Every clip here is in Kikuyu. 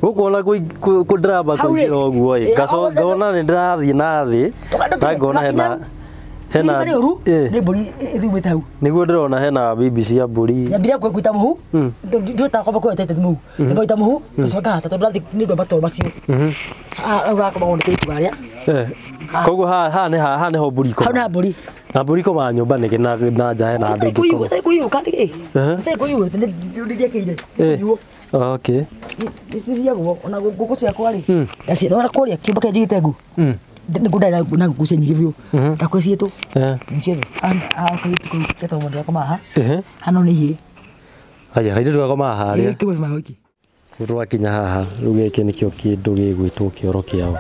Gũkũ ona kũ ndĩramba kũingĩra ũguo ĩ, ngona nĩ ndĩrathiĩ na thĩ na ngona hena hena nĩ mbũri ĩthumĩte hau. Nĩguo ndĩrona hena bibi cia mbũri. Nyambire kwĩta mũhu ndiũta kwamba kwĩta mũhu nyamba mũhu ngacoka hata tondũ ndathi nĩ ũndũ wa matoro macio. Ũrakoma nĩ kĩtu harĩa. Koguo haha nĩ haha nĩho mbũri ikoma. Hau nĩ mbũri. Na mbũri ikomaga nyũmba nĩkĩ na nja hena andũ ingĩ koma? Kũiyũka nĩkĩ? Kũiyũka nĩ ndiekĩire. Okay. Nĩciagwo ona ngũkũ ciakwa rĩ ndacirora kũrĩa kĩũmba kĩrĩa njigĩte ngu nĩguo ndarĩ na ngũkũ cia nyingĩ biũ ndakwĩ ciĩtũ nĩ ciothe kairĩtu kau getagwo mũndũ gakomaga haha hano nĩ ihĩĩ. Aya kairĩtu gakomaga harĩa. Kĩu gĩcimaga gĩki. Twakinya haha rĩu gĩkĩ nĩkĩo kĩndũ gĩgwĩtwo kĩoro kĩao.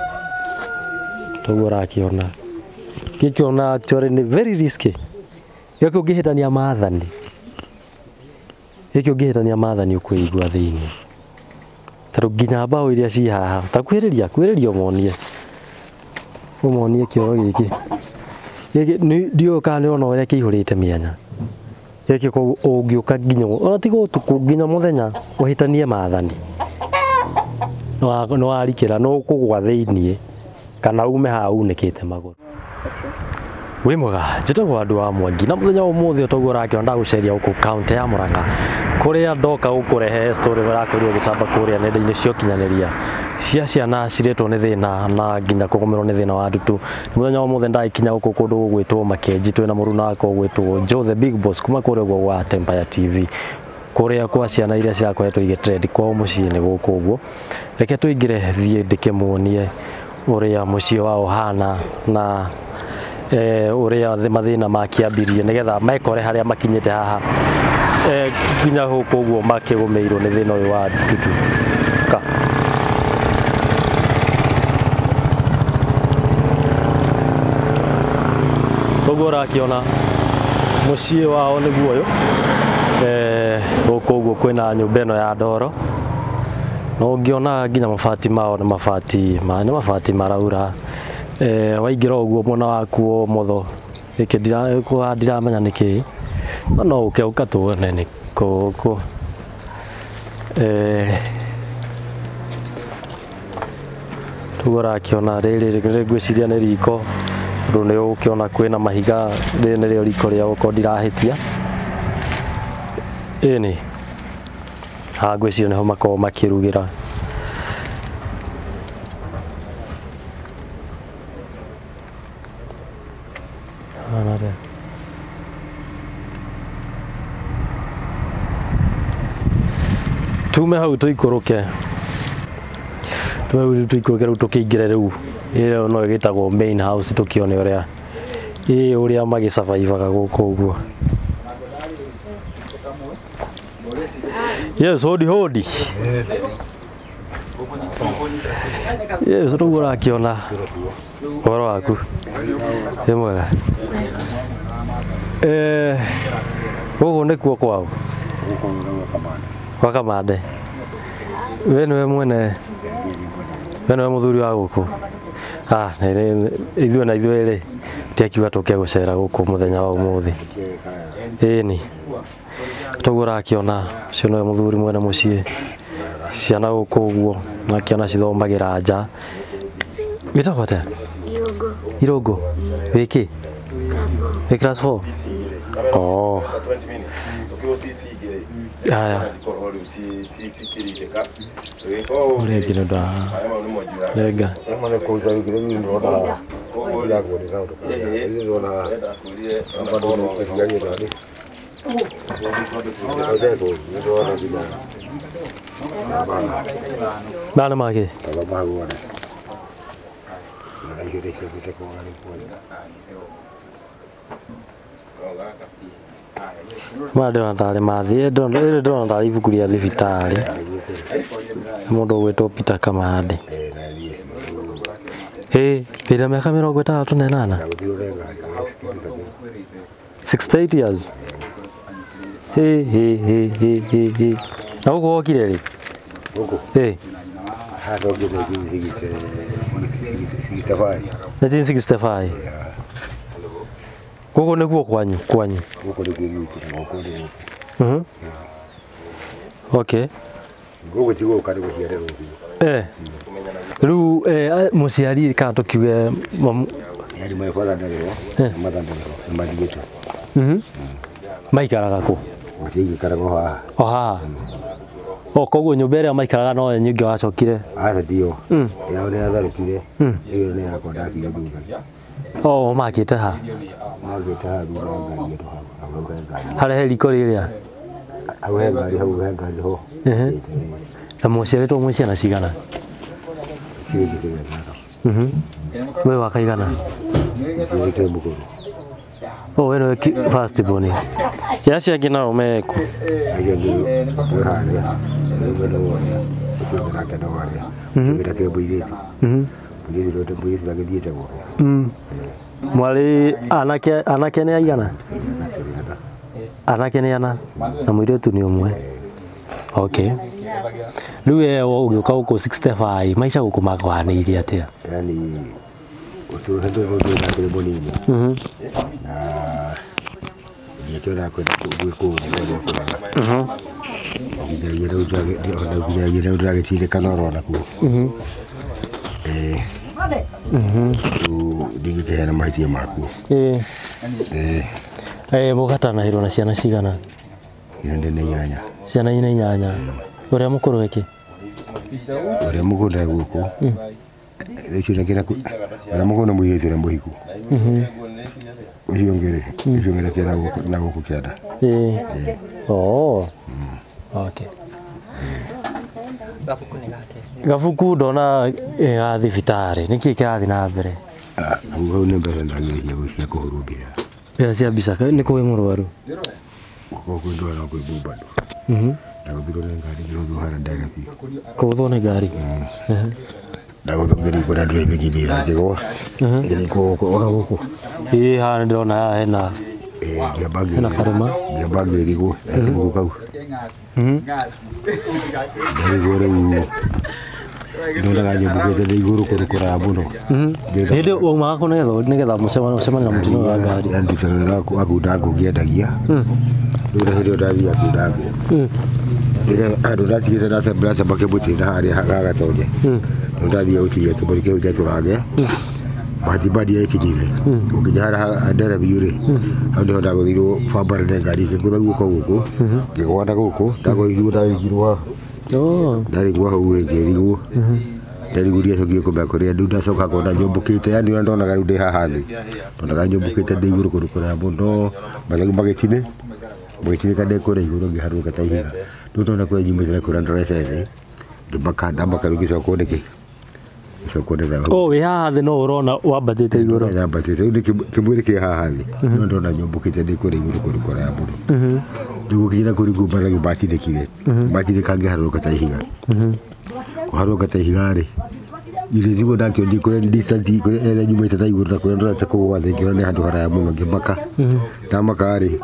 Toguo ũrakĩona. Gĩkĩ ona actually nĩ very risky. Gĩkĩ ũngĩhĩtania maathani. Gĩkĩ ũngĩhĩtania maathani ũkwĩigua thĩinĩ. Tondũ nginya mbaũ iria ci haha ta kwĩrĩria kwĩrĩria ũmonie. Ũmonie kĩoro gĩkĩ. Gĩkĩ ndiũĩ kana nĩ ũrona ũrĩa kĩihũrĩte mĩanya. Gĩkĩ koguo ũngĩũka nginya ona tiga ũtukũ nginya mũthenya ũhĩtanie maathani. Nĩ warikĩra no ũkũgũa thĩinĩ kana ume haha unĩkĩte magũrũ. Wĩ mwega, njĩtagwo Andũ wa Mwangi na mũthenya wa ũmũthĩ toguo ũrakĩona ndagũceria gũkũ kaunti ya Murang'a kũrĩa ndoka gũkũrehe story ĩrakorirwo ĩgĩtamba kũrĩa nenda-inĩ cia ũkinyanĩria cia ciana ciretwo nĩ thĩna na nginya kũgũmĩrwo nĩ thĩna wa ndutu. Mũthenya wa ũmũthĩ ndagĩkinya gũkũ kũndũ gũgwĩtwo Makenji twĩna mũruna wakwa ũgwĩtwo Joe the Big Boss kuma kũrĩa ũguo gwa Tempire TV kũrĩa kwa ciana iria cirakoretwo igĩtrend kwao mũciĩ nĩ gũkũ ũguo. Reke tũingĩre thiĩ ndĩkĩmuonie ũrĩa mũciĩ wao ũhana na ũrĩa mathĩna makĩambirie nĩgetha mekore harĩa makinyĩte haha nginya gũkũ ũguo makĩgũmĩirwo nĩ thĩna ũyũ wa ndutu. Ka toguo ũrakĩona mũciĩ wao nĩguo ũyũ. Gũkũ ũguo kwĩna nyũmba ĩno ya ndoro no ũngĩona nginya mabati mao nĩ mabati nĩ mabati maraura. Waingĩra ũguo mwena waku wa ũmotho gĩkĩ ndiramenya nĩ kĩĩ no ũke ũkatũone nĩ kũkũ. Toguo ũrakĩona rĩrĩ ngwĩciria nĩ riko tondũ nĩ ũkĩona kwĩna mahiga rĩrĩ nĩrĩo riko rĩao okorwo ndirahĩtia. Ĩni haha ngwĩciria nĩho makoragwo makĩrugĩra. Tume hau tũikũrũke tume hau tũikũrũke rĩu tũkĩingĩre rĩu ĩyo no ĩgĩtagwo main house tũkĩone ũrĩa ĩ ũrĩa magĩcabaibaga gũkũ ũguo. Yes, hodi hodi. Yes, rĩu ũrakĩona ũhoro waku ĩ mwega. Gũkũ nĩkuo kwao kwa Kamande. We nĩwe mwene, we nĩwe mũthuri wa gũkũ. Ithuĩ na ithuĩ rĩ tiakiuga tũke gũcera gũkũ mũthenya wa ũmũthĩ. Ĩni toguo ũrakĩona ũcio nĩwe mũthuri mwene mũciĩ. Ciana gũkũ ũguo nakĩona cithomagĩra nja. Wĩtagwo atĩa? Irũngũ. Irũngũ. Wĩ kĩ? Class 4. Wĩ class 4? Oh. Haya. Ũrĩa ũngĩ nĩ renga. Maya nĩ makĩ? Maya ndĩrona tarĩ mathiĩ, rĩrĩ ndĩrona tarĩ ibuku rĩa thibitarĩ. Mũndũ ũgwĩtwo Peter Kamande. Wĩna mĩaka 68? 68 years. Na gũkũ wokire rĩ? Gũkũ? 1965. Gũkũ nĩkuo kwanyu kwanyu? Gũkũ nĩkuo gwitũ na gũkũ nĩ gũkũ. Okay. Gũkũ ti gũka nĩ gũciarĩrwo biũ. Rĩu mũciari kana tũkiuge Yani my father ndarĩ ho, mother ndarĩ ho, nĩ mathiĩte. Maikaraga kũ? Matiikaraga o haha. O haha. O koguo nyũmba ĩrĩa maikaraga no nyingĩ wacokire. Aca tiyo. Yao nĩ yatharũkire. Ĩyo nĩ yakwa ndakire thutha. O makĩte ha? Makĩte haha thutha wa ngari ĩno hau. Hau he ngari. Harĩa he riko rĩrĩa? Hau he ngari, hau he ngari ho. Na mũciarĩtwo mwĩ ciana cigana? Ciĩkĩte ithano. We wa kaigana? Ciĩkĩte mũkũrũ. O we nĩwe first born. Ya acio angĩ nao me kũ? Acio angĩ wĩ harĩa. Rĩu no harĩa. Ũcio ũngĩ nake no harĩa. Ũcio ũngĩ nake mũirĩtu. Mũirĩtu mũirĩtu agĩthiĩte gwake. Mwarĩ anake nĩ aigana? Anake nĩ ana na mũirĩtu nĩ ũmwe. Okay. Rĩu we ũgĩũka gũkũ 65 maica gũkũ makũhanĩirie atĩa? Yani ũtũũro ndũrĩ ndakĩrĩ mũnini. Na ndiakĩona kwenda gwĩkwo ũguo kwega. Nginyagia rĩu ndĩragĩtindĩkana oro nakuo. Rĩu ndingĩkĩheana mahĩtia makuo. Mũgatanahĩrwo na ciana cigana? Ĩno nĩ inyanya. Ciana nĩ inyanya. Ũrĩa mũkũrũ eke? Ũrĩa mũkũrũ ndarĩ gũkũ. Rĩu ũrĩa mũkũrũ nĩ mũirĩtu ũrĩa mũhiku. Ũcio ũngĩ rĩ, ũcio ũngĩ nake na gũkũ kĩanda. Oh. Okay. Gabuku ndona ga thibitarĩ. Nĩkĩ kĩrathiĩ na mbere? Hau nĩ mbeca ndagĩire cia kũhũrwo mbica. Mbeca cia mbica nĩ kũĩ mũrwaru? Gũkũ kwĩ ndwara kwĩ bado. Ndagũthirwo nĩ ngari ngĩgũthwo harĩa Nairobi. Kũgũthwo nĩ ngari? Ndagũthwo ngĩringwo na ndũrĩmĩki ndĩra ngĩgwa. Ngĩringwo gũkũ ona gũkũ. Ĩĩ haha nĩndĩrona haha hena hena karĩma. Ngĩamba ngĩrigwo kĩbuku kau. Ndarigwo rĩu ndonaga nyũmbũkĩte ndĩ igũrũ kũndũ kũraya mũno. Hĩndĩ waumaga kũ nĩgetha mũcemanie na mũtino wa ngari? Ndutaga wĩra wa kunda ngũ ngĩendagia. Rĩu na hĩndĩ ĩyo ndathiaga kunda ngũ. Andũ ndatigĩte ndacemba kĩmũtĩ na harĩa gagatonye. Rĩu ndathiaga gũtigia kĩmũtĩ kĩu njetũrange. Bahati mbaya ndiakinyire. Gũkinya harĩa Nairobi rĩ, hau nĩho ndagũthirwo bambara nĩ ngari ĩkĩngũtha guoko gũkũ, ngĩgwa na gũkũ, ndagũthirwo ndaringirwo haha. Ndarigwo hau rĩ ngĩrigwo. Ndarigwo ndiacokire kũmenya kũrĩa rĩu ndacoka kuona nyũmbũkĩte, yani ũrĩa ndonaga rĩu ndĩ haha thĩ. Ndonaga nyũmbũkĩte ndĩ igũrũ kũndũ kũraya mũno, mathagu magĩtinĩka ndĩ kũrĩa igũrũ ngĩharũrũka ta ihiga. Rĩu ndona kũrĩa nyumĩte na kũrĩa ndorete thĩ, ngĩmaka ndamaka rĩu ngĩcokwo nĩkĩ? Ngĩcokwo nĩ thayũ. O wĩ haha thĩ no ũrona wambatĩte igũrũ? Nyambatĩte, rĩu kĩmwĩrĩ kĩ haha thĩ, no ndona nyũmbũkĩte ndĩ kũrĩa igũrũ kũndũ kũraya mũno. Rĩu gũkinya kũrĩ nguo mathagu matinĩkire, matinĩka ngĩharũrũka ta ihiga. Kũharũrũka ta ihiga rĩ, githĩ tiguo ndakĩonire kũrĩa distance kũrĩa ĩrĩa nyumĩte na igũrũ na kũrĩa ndorete kũgũa thĩ ngĩona nĩ handũ haraya mũno ngĩmaka. Ndamaka rĩ,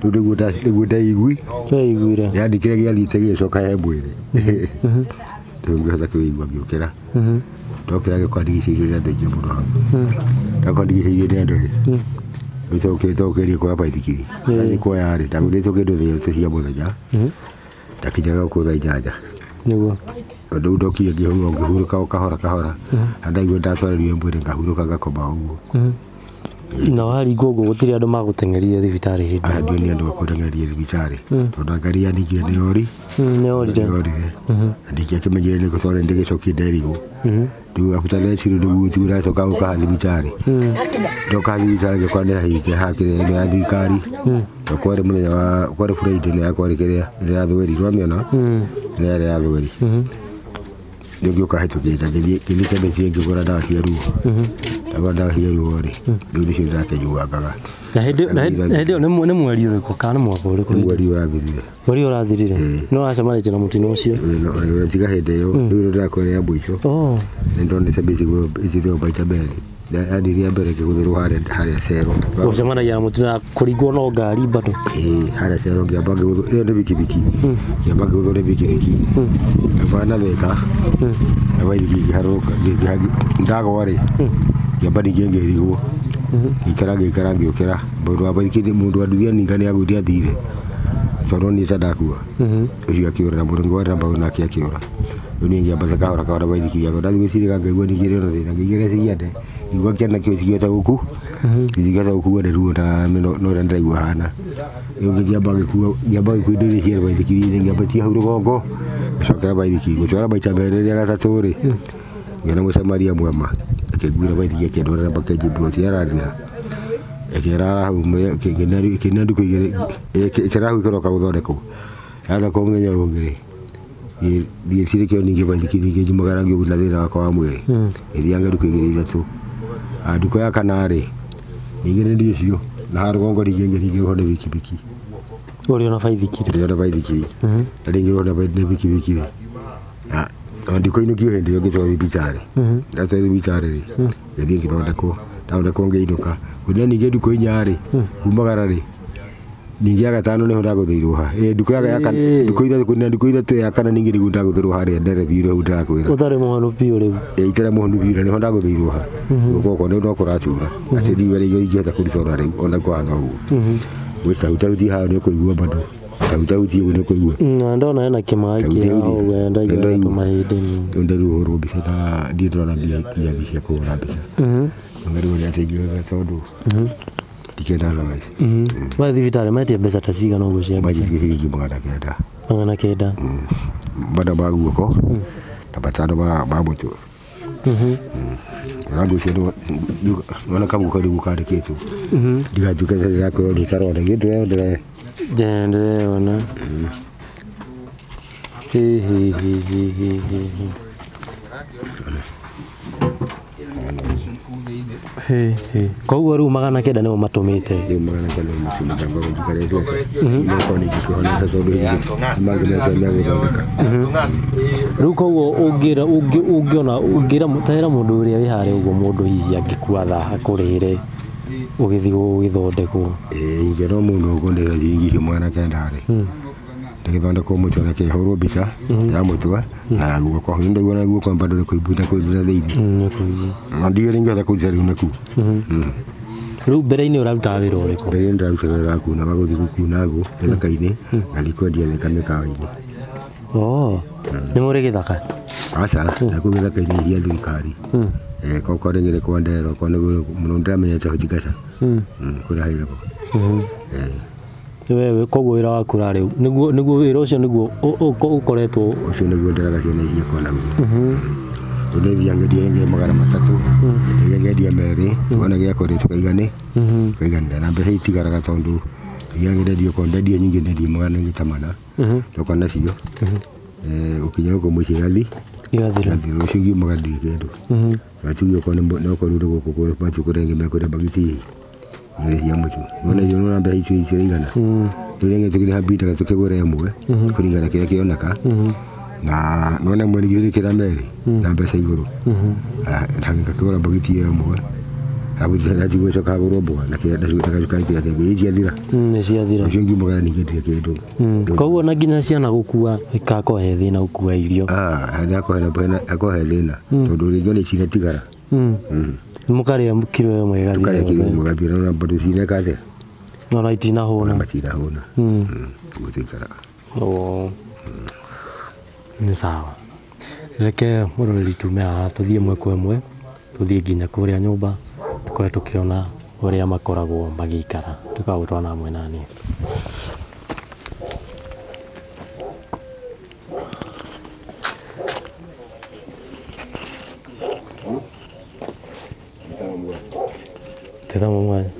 rĩu nĩguo ndeigui. Ndeiguire. Yani kĩrĩa gĩathiĩte gĩgĩcoka he mwĩrĩ. Rĩu ngĩhota kwĩigua ngĩũkĩra. Ndokĩra ngĩkora ndigicĩirio nĩ andũ aingĩ mũno hau. Ndakora ndigicĩirio nĩ andũ rĩ, rĩu tũkĩgeria kuoya baithikiri. Ndathiĩ kuoya rĩ, ndagũthĩtwo kĩndũ thaa ithatũ cia mũthenya. Ndakinyaga gũkũ thaa inyanya. Nĩguo. Tondũ rĩu ndokire ngĩhurũka o kahora kahora. Na ndaigua ndatwarĩrio mwĩrĩ ngahurũka ngakoma ũguo. Na waringwo ũguo gũtirĩ andũ magũteng'erire thibitarĩ hĩndĩ ĩyo? Aya nĩ andũ makũteng'erire thibitarĩ. Tondũ ngari yaningire nĩ yori. Nĩ yorire. Nĩ yorire. Na ndingĩakĩmenyire nĩkũ tondũ nĩ ndĩgĩcokire nderigwo. Rĩu after that rĩu nĩguo tiguo ndacoka gũka haha thibitarĩ. Ndoka haha thibitarĩ ngĩkora nĩ hahinge haha kĩrĩa ĩno ya thirikari. Na kwarĩ mũthenya wa kwarĩ Friday ĩno ya kwarĩ kĩrĩa ĩno ya thweri nĩwamĩona? Ĩno yarĩ ya thweri. Rĩu ngĩũka hĩtũkĩte ngĩthiĩ chemist ngĩgũra ndawa cia ruo. Ndagũra ndawa cia ruo rĩ, rĩu nĩcio ndĩrakĩnyuangaga. Na hĩndĩ ĩyo nĩ mweri ũrĩkũ kana nĩ mwaka ũrĩkũ? Nĩ mweri ũrathirire. Mweri ũrathirire? Nĩ ũracemanĩtie na mũtino ũcio? Tiga hĩndĩ ĩyo, rĩu nĩ ndĩrakwĩra ya mũico. Nĩ ndonete mĩzigo ĩyo maita merĩ. Yani rĩa mbere ngĩgũthĩrwo harĩa cero. Gũcemanagia na mũtino na kũringwo no ngari bado? Ĩĩ, harĩa cero ngĩamba ngĩgũthwo, ĩyo nĩ bikibiki. Ngĩamba ngĩgũthwo nĩ bikibiki. Ngĩamba na theka. Na baithikiri ngĩharũrũka, ndagwa rĩ, ngĩamba ningĩ ngĩrigwo. Ngĩikara ngĩikara ngĩũkĩra. Mũndũ wa baithikiri, mũndũ wa nduthi aninga nĩ agũire athire. Tondũ niĩ ta ndakua ũcio akĩũra na mũrũngo wa namba nake akĩũra. Rĩu niĩ ngĩambata kahora kahora baithikiri yakwa ndathiĩ gwĩcirĩka ngaigua ningĩ na thĩna ngĩigĩrĩra ciande ngĩigua kĩanda kĩu cikiota gũku gĩtigĩota gũkua nĩ ruo na no ũrĩa ndĩraigua hana. Rĩu ngĩamba gĩkua ngĩamba gĩkua indo iria ciarĩ baithikiri-inĩ ngĩambatia hau rũgongo ngĩcokera baithikiri gũtwara maita merĩ rĩa gatatũ rĩ ngĩona mũcamaria mwema akĩnguĩra baithikiri akĩndwarĩra mpaka Njimburoti yarandĩha ĩkĩrara hau ĩkĩna ndukũ igĩrĩ ĩkĩrara hau ĩkĩroka gũthondekwo yathondekwo mũthenya ũyũ ũngĩ rĩ gĩtirĩ kĩo ningĩ baithikiri ningĩ njumagara ngĩũgũ na thĩna wakwa wa mwĩrĩ ĩthianga ndukũ igĩrĩ ithatũ ndukũ ya kana rĩ ningĩ nĩ ndiĩ ũcio na haha rũgongo ningĩ ngĩringĩrwo nĩ bikibiki ũrĩ ona baithikiri ũrĩ ona baithikiri na ringĩrwo nĩ bikibiki rĩ na ndikũinũkio hĩndĩ ĩyo ngĩtwarwo thibitarĩ ndatwarwo thibitarĩ rĩ ngĩthiĩ ngĩthondekwo ndathondekwo ngĩinũka kwĩna ningĩ ndukũ inya rĩ kumagara rĩ ningĩ ya gatano nĩho ndagũthĩirwo ha ndukũ ya kana ndukũ ithatũ kwĩna ndukũ ithatũ ya kana ningĩ nĩguo ndagũthĩirwo harĩa nderebi ũrĩa ndĩrakwĩra ũtarĩ mũhonu biũ rĩu itarĩ mũhonu biũ na nĩho ndagũthĩirwo ha guoko no kũratura atĩ niĩ rĩngĩ ingĩhota kũruta ona rĩu ona kũhana ũguo gwĩtautahuti haha nĩ ũkũigua bado tautahuti ũguo nĩ ũkũigua na ndona hena kĩmaĩ kĩa ũguo ndaigua tũmahĩndĩ ndĩruhũrwo mbica na ndiĩ ndĩrona mbia nginya mbia cia kũhũra mbica ngarigwo nĩ atĩ ingĩhũthĩra tondũ ndikenda thaa ici wa thibitarĩ metie mbeca ta cigana ũguo cia mbica manjĩtie ciringi 900 900 mana ma guoko na 5 ma mũtwe na ngũcio nona kabuku kau nĩguo kandĩkĩtwo ndigatuĩke ndĩrakwĩrwo ndĩtarona githĩ ndĩreyonera ndĩreyona koguo rĩu 900 nĩmo matũmĩte rĩu 900 nĩmo matũmĩte ngorwo njikarĩte atĩa inokorwo nĩ ingĩkĩhonete tondũ mangĩmetwo megũthondeka rĩu koguo ũngĩra ũngĩona ũngĩra taĩra mũndũ ũrĩa wĩ harĩa ũguo mũndũ hihi angĩkua thaa akũrĩre ũgĩthiĩ gũgĩthondekwo ingĩona mũndũ ũkũndĩra ciringi icio 900 rĩ ndĩgĩthondekwo mũtwe na kĩhũrwo mbica ya mũtwe na guoko ndaigua na guoko bado nĩ kũimbu na kũimbu na thĩinĩ na ndiũĩ rĩngĩ kũruta rĩu nakuo rĩu mbere-inĩ ũrarutaga wĩra ũrĩkũ mbere-inĩ ndĩrarutaga wĩra wa kuna wa gũthiĩ gũkuna ngũ gĩthaka-inĩ ngathiĩ kwendia thika mĩkawa-inĩ nĩ mũrĩ gĩthaka aca nakuo gĩthaka-inĩ cia thirikari korwo rĩngĩ nĩ kwa Ndero korwo nĩ mũno ndĩramenyete Hojingaca kũrĩa hairagwo wewe koguo wĩra waku rarĩ nĩguo nĩguo wĩra ũcio nĩguo ũkoretwo ũcio nĩguo nderaga ciana ciakwa naguo tondũ nĩ thiaga ngendia ĩngĩ 300 ĩngĩ ngendia 2 tuona gĩa kũrĩa tũkaigane tũkaiganĩra na mbeca itigaraga tondũ thiaga ngendia okorwo ndendia nyingĩ ndendia 400 ndoka nacio ũkinya gũkũ mũciĩ gathi igathira rũciũ ngiumaga ndirĩ kĩndũ gatuge okorwo nĩ okorwo rĩu gũkũ matukũ rĩngĩ mekũrĩa mbagiti igĩrĩ cia mũtu nona icio nona mbeca icio iraigana rĩu rĩngĩ tũkĩrĩha mbindaga tũkĩgũra ĩmwe kũringana kĩrĩa kĩoneka na nona ĩmwe ningĩ rĩkĩra merĩ na mbeca igũrũ ngakĩgũra mbagiti ĩyo ĩmwe arabu gũcoka hagũrwo mboga na gacukari kĩrĩa kĩngĩ iciathira nĩ ciathira ũcio ngiumagara ningĩ ndirĩ kĩndũ koguo na nginya ciana gũkua ikakorwo he thĩna gũkua irio hakorwo he thĩna tondũ rĩngĩ ona itinatigara mũkarĩa kiro ĩmwe ĩgathira tũkarĩa kiro ĩmwe ĩgathira ona bado cineka atĩa ona itinahũna matinahũna ũguo tũikaraga nĩ sawa reke mũroreri tume haha tũthiĩ ĩmwe kwa ĩmwe tũthiĩ nginya kũrĩa nyũmba tũkorwe tũkĩona ũrĩa makoragwo magĩikara tũkagũtwana hamwe nani. Tazama mwana.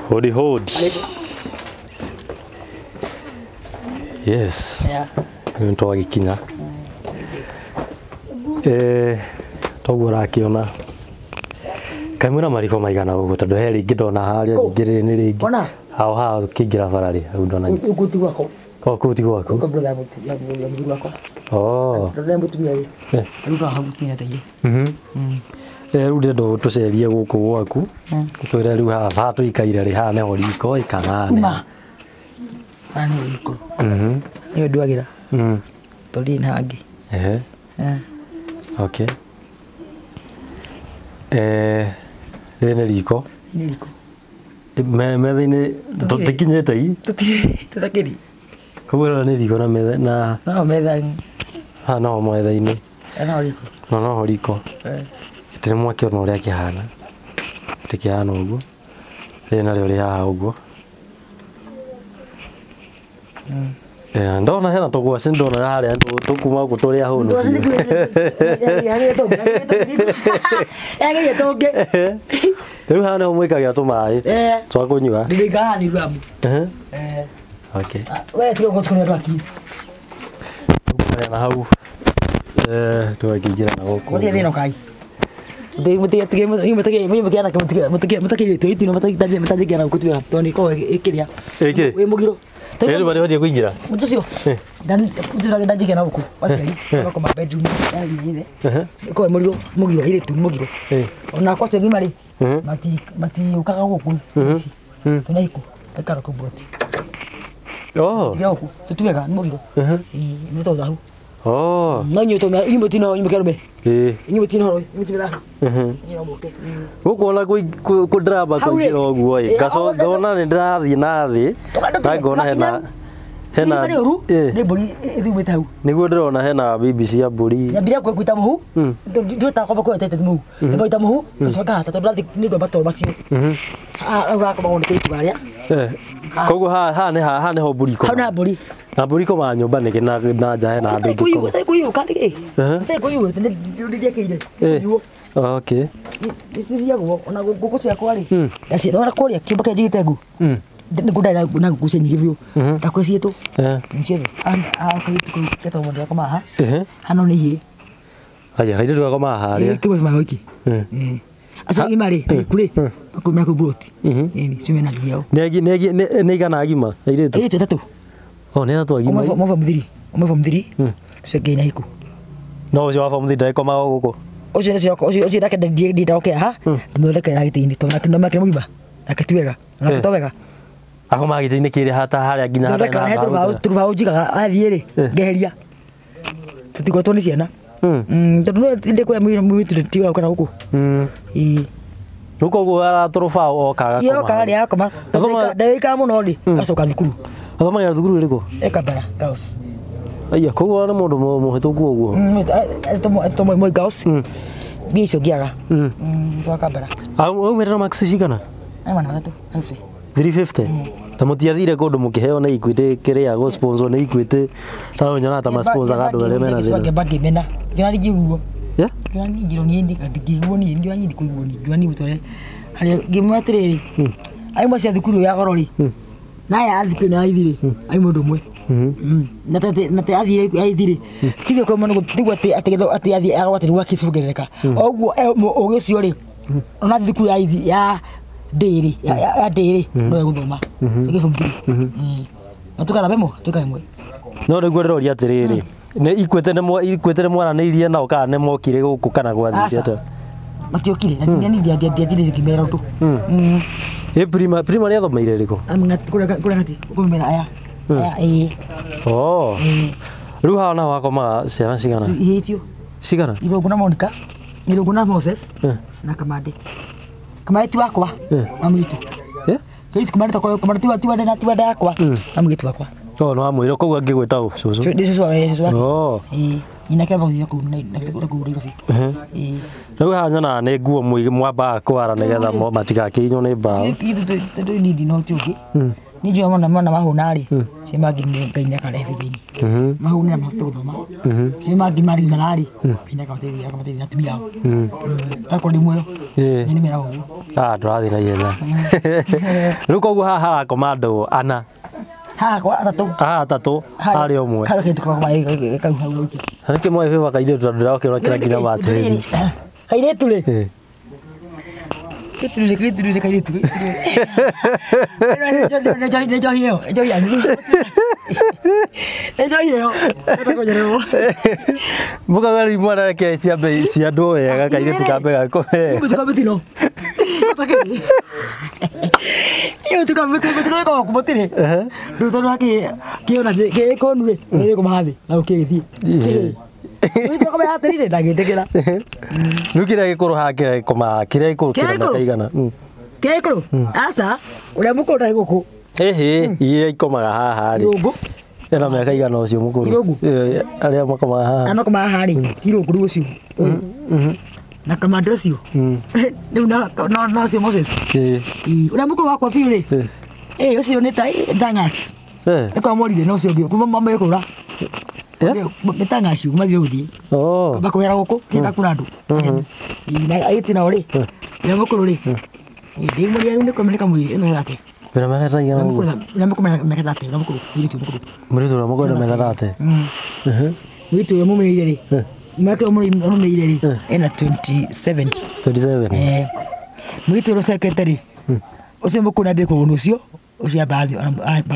Hodi hodi. Yes. Nĩtwagĩkinya. Toguo ũrakĩona kaĩ mwĩna mariko maigana ũguo tondũ he rĩngĩ ndona harĩa ningĩ rĩrĩ nĩ rĩngĩ. Ona. Hao haha ũkĩingĩra bara rĩ hau ndona. Gũkũ ti gwakwa. O kũu ti gwaku? Gũkũ brother ya mũthuri wakwa. Oh. Brother ya mũtumia rĩ. Arugaga hau mũtumia ateire. Rĩu ndĩrenda tũcerie gũkũ gwaku. Twĩre rĩu haha haha tũikaire rĩ haha nĩho riko kana Uma. Haha nĩho riko. Nĩyo nduagĩra. Tondũ ndirĩ na hangĩ. Ehe. Okay. Rĩrĩ nĩ riko. Nĩ riko. Metha-inĩ tũtikinyĩte i. Tũtakĩri. Koguo ĩno nĩ riko na metha na No metha. Haha noho metha-inĩ. No riko. Na noho riko. Gĩtirĩ mwaki ona ũrĩa kĩhana. Gĩtĩ kĩhana ũguo. Rĩrĩ narĩo rĩ haha ũguo. Ndona hena tũgwacĩ ndona harĩa tũkuma gũkũ tũrĩ ahũnu. Rĩu haha nĩho mwĩkagĩra tũmaĩ twa kũnyua. Ndĩrĩkaga nĩ amu. Okay. We tiga gũtũkũria twaki. Tũkũrĩa na hau. Tũgakĩingĩra na gũkũ. Gũtirĩ thĩna ũkai. Ĩkĩ? Wĩ mũgiro. Rĩu batiĩ kũingĩra? Mũndũ ũcio ndanjigĩa na gũkũ aciari makoma bedroom yarĩ ithe ko mũgiro mũgiro airĩtu mũgiro ona kwa acio marĩ matiũkaga gũkũ tũna ikũ aikara kũ broti tiga gũkũ tũtuwega nĩ mũgiro nĩ tondũ thahu no inyuĩ inyuĩ mũtino inyuĩ kĩarũme inyuĩ mũtino inyuĩ mũtino thahu inyuĩ no mũke gũkũ ona kũndiramba kũingĩra ũguo ĩ ngona nĩ ndĩrathiĩ na thĩ na ngona hena hena nĩ mbũri ĩthumĩte hau nĩguo ndĩrona hena bibi cia mbũri nyambirie kwĩta mũhu ndihotaga kwamba kwĩta mũhu nyamba mũhu ngacoka ngahata tondũ ndathi nĩ ũndũ wa matoro macio ũrakoma nĩ kĩritu harĩa koguo haha nĩho mbũri ikoma hau nĩ mbũri na mbũri ikomaga nyũmba nĩkĩ na nja hena andũ aingĩ koma kũiywo nĩndĩakĩire okay nĩciagwo ona ngũkũ ciakwa rĩ ndaciona kũrĩa kĩũmba kĩrĩa njigĩte ngũ nĩguo ndarĩ na ngũkũ cia nyingĩ biũ ndakwĩ ciĩtũ nĩ ciothe kairĩtu kau getagwo mũndũ gakomaga haha hano nĩ ihĩĩ aya kairĩtu gakomaga harĩa kĩmwe cimaga wiki acio agima rĩ ahiku rĩ makumĩra kũu mburoti ĩni cio mena athuri ao nĩ igana agima airĩtu airĩtu atatũ nĩ atatũ agima ũmwe form 3 ũmwe form 3 ũcio ũngĩ nĩ ahiku no ũcio wa form 3 ndagĩkomaga gũkũ ũcio ũcio nake ndĩndaoke haha ndĩmũthondekera gĩtĩ-inĩ tondũ nake nake mũgima nake ti wega nake to wega akomaga gĩtĩ-inĩ kĩrĩa hata harĩa nginya harĩa tũrũbaũ njigaga athiĩ rĩ ngeheria tũtigwatwo nĩ ciana tondũ no ndĩkũrĩa mũirĩtu ti wa kana gũkũ rĩu koguo ara tũrũbaũ okaga koma yoka harĩa akoma ndagĩikaga mũno rĩ agacoka thukuru athomagĩra thukuru ĩrĩkũ e Kambara Girls aya koguo nĩ mũndũ mũhĩtũku ũguo Moi Girls mbia icio ngĩaga twa Kambara aumĩte na marks cigana 350 350 na mũtiathire kũndũ mũkĩheo nĩ Equity kĩrĩa gũ sponsor nĩ Equity ta nyonaga ta ma sponsoraga andũ arĩa mena thĩna ngĩamba ngĩmena ngĩona ndingĩiguo Yeah? ngĩona niĩ ngĩrwo niĩ ndingĩiguo niĩ ngĩona niĩ ndikũiguo niĩ ngĩona niĩ mũtware harĩa ngĩmwĩra atĩrĩrĩ arimũ acio a thukuru ya goro rĩ na aya a thukuru ĩno ya ithi rĩ arimũ ũndũ ũmwe na te athire aithi rĩ tiguo kwa mũno tiguo atĩ atĩ athiĩ agwate nĩguo akĩcongerereka oguo ũgĩ ũcio rĩ ona thukuru ya ithi ya ndĩrĩ ya ndĩrĩ no egũthoma ĩgĩ form 3 na tukara bemo tuka ĩmwe no nĩguo ndĩroria atĩrĩrĩ nĩ Equity nĩ mwaranĩirie nao kana nĩ mokire gũkũ kana gwathire atĩa matiokire na niĩ ndiathire ngĩmera ũndũ ĩ primary athomeire ĩrĩkũ kũrĩa ngati kũmera aya aya ĩĩ rĩu haha naho hakomaga ciana cigana ihĩĩ icio cigana Irũngũ na Monica Irũngũ na Moses na Kamande Kamande ti wakwa wa mũirĩtu Kamande ti wa nda yakwa na mũirĩtu wakwa nĩ wa mũirĩtu koguo angĩgwĩta ũ cũcũ nĩ cũcũ wake nyina kĩamba gũthiĩ kũu Nairobi rĩu haha nyonaga nĩ nguo mwambaga kwara nĩgetha matigakĩinywo nĩ mbaũ tondũ niĩ ndina ũhoti ũngĩ niĩ njũĩ mwana mahũna rĩ cio mangĩ Ngai nĩakarehe thĩinĩ mahũne na mahote gũthoma cio mangĩ marigimara rĩ Ngai nĩakamateithia akamateithia na atumia ao takorwo ndĩ muoyo nĩ nĩmeraga ũguo ndũrathiĩ na ihenya rĩu koguo haha harakoma andũ ana haha kwa atatũ haha atatũ harĩa ũmwe harĩa kairĩtu gakoma kau hau wiki na nĩkĩ mwaĩ bĩba kairĩtu tondũ ndĩrakĩona kĩra nginya matĩrĩri kairĩtu rĩ kairĩtu kairĩtu nĩ njohi ĩyo njohi yanyu nĩ njohi ĩyo ĩtakũnyererwo mũkauga rĩu mwana reke ciambe ciandwo wega kairĩtu kambe gakome mũtuka mĩtino Iyo tuka ko kumutire. Ndu tondu aki kiona ki konu ri ni kumathi na ukigithie. Ndu kama atirire ndagitikira. Riu kiria gikuru haha kiria gikomaga kiria gikuru kina miaka igana? Kiria gikuru? Aca uria mukuru ndari guku. Ĩhĩ, iria ikomaga haha rĩ. Irũngũ. Ena miaka igana ũcio mũkũrũ? Irũngũ. Arĩa makomaga haha. Arĩa makomaga haha rĩ, ti irũngũ rĩu ũcio. Na kamande ũcio. Rĩu na ũcio Moses. Ũrĩa mũkũrũ wakwa biũ rĩ. Ũcio nĩ ta Tangas. Nĩ kwa morire na ũcio ũngĩ kuma mama ĩkũra. Nĩ Tangas kuma thiĩ gũthiĩ. Makwĩra gũkũ tienda kuna andũ. Na airĩtu nao rĩ, ũrĩa mũkũrũ rĩ, ndĩ mũrĩaru nĩ kũmeneka mwĩrĩ ĩno ĩgate. Wĩna mĩaka ta igana ũguo? Ũrĩa mũkũrũ mĩaka 30, ũrĩa mũkũrũ, mũirĩtu mũkũrũ. Mũirĩtu ũrĩa mũkũrũ ena mĩaka 30? Mũirĩtu ũrĩa mũmĩrĩire rĩ, mwaka ũrĩa mũrũmĩrĩire rĩ, ena 27. 27? Mũirĩtu ũrĩa ũcokete rĩ, ũcio mũkũrũ nĩambie kũguna ũcio, ũcio amba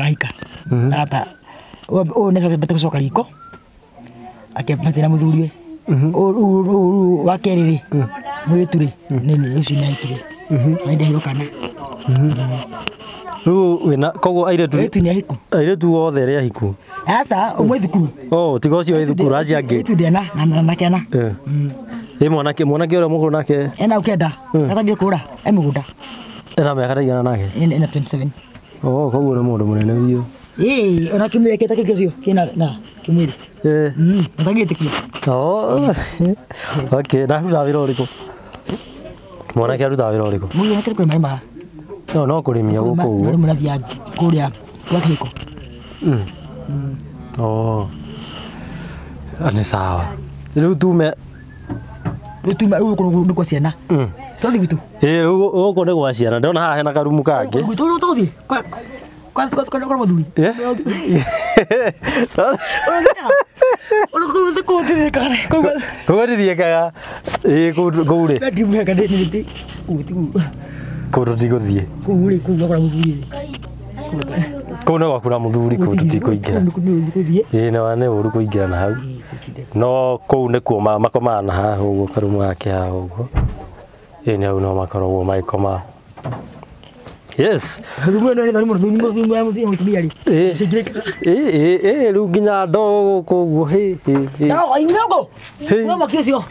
ahika. Amba ũyũ nĩacokete gũcoka riko, akĩambatĩra mũthuriwe. Ũyũ wa kerĩ rĩ, mũirĩtu rĩ, nĩ ũcio nĩahikire. Na nĩndaheirwo kana. Rĩu wĩna koguo airĩtu Airĩtu nĩ ahiku. Airĩtu othe nĩ ahiku? Aca, ũmwe thukuru. Oh, tiga ũcio wĩ thukuru, acio angĩ. Airĩtu ndĩana na kĩana. Ĩ mwanake ũrĩa mũkũrũ nake? Ena ũkenda, atambie kũra, e mũgũnda. Ena mĩaka ta igana nake? Ena 27. Oh, koguo nĩ mũndũ mũnene biũ. Ĩĩ, ona kĩmwĩrĩ kĩta kĩngĩ ũcio kĩna na kĩmwĩrĩ. Ũtangĩtĩkia. Oh. Okay, na arutaga wĩra ũrĩkũ? Mwanake arutaga wĩra ũrĩkũ? Mwanake nĩ kũrĩma arĩmaga. No, no kũrĩmia gũkũ ũguo. Rĩmwe nathiaga kũrĩa gwa kĩhiko. Oh. Nĩ sawa. Rĩu tume Rĩu tume rĩu gũkũ nĩ kwa ciana. Tũthiĩ gwitũ. Ĩĩ, rĩu gũkũ nĩ gwa ciana. Ndĩrona haha hena karumu kangĩ. Gwitũ rĩu tũgũthiĩ. Kwa kwa kwa kwa mũthuri. Kũu gũtithiĩkaga. Ĩĩ, kũu rĩ. Ndimuheka ndĩ kũu ti Kũu tũtigũthiĩ. Kũu rĩ, kũu gwakwa mũthuri rĩ. Kũu nĩ gwaku na mũthuri, kũu tũtikũingĩra. Ĩĩ, nĩ ũru kũingĩra na hau. No kũu nĩkuo makomaga na haha ũguo karumu gake haha ũguo. Ĩĩ, nĩ hau no makoragwo magĩkoma. Yes. Rumu ĩno nĩ mũthuri wa mũtumia rĩ. Ĩĩ, ĩĩ, rĩu nginya ndoo gũkũ ũguo hĩ hĩ hĩ. Ndoo ingoko. Ũyũ mwaki ũcio.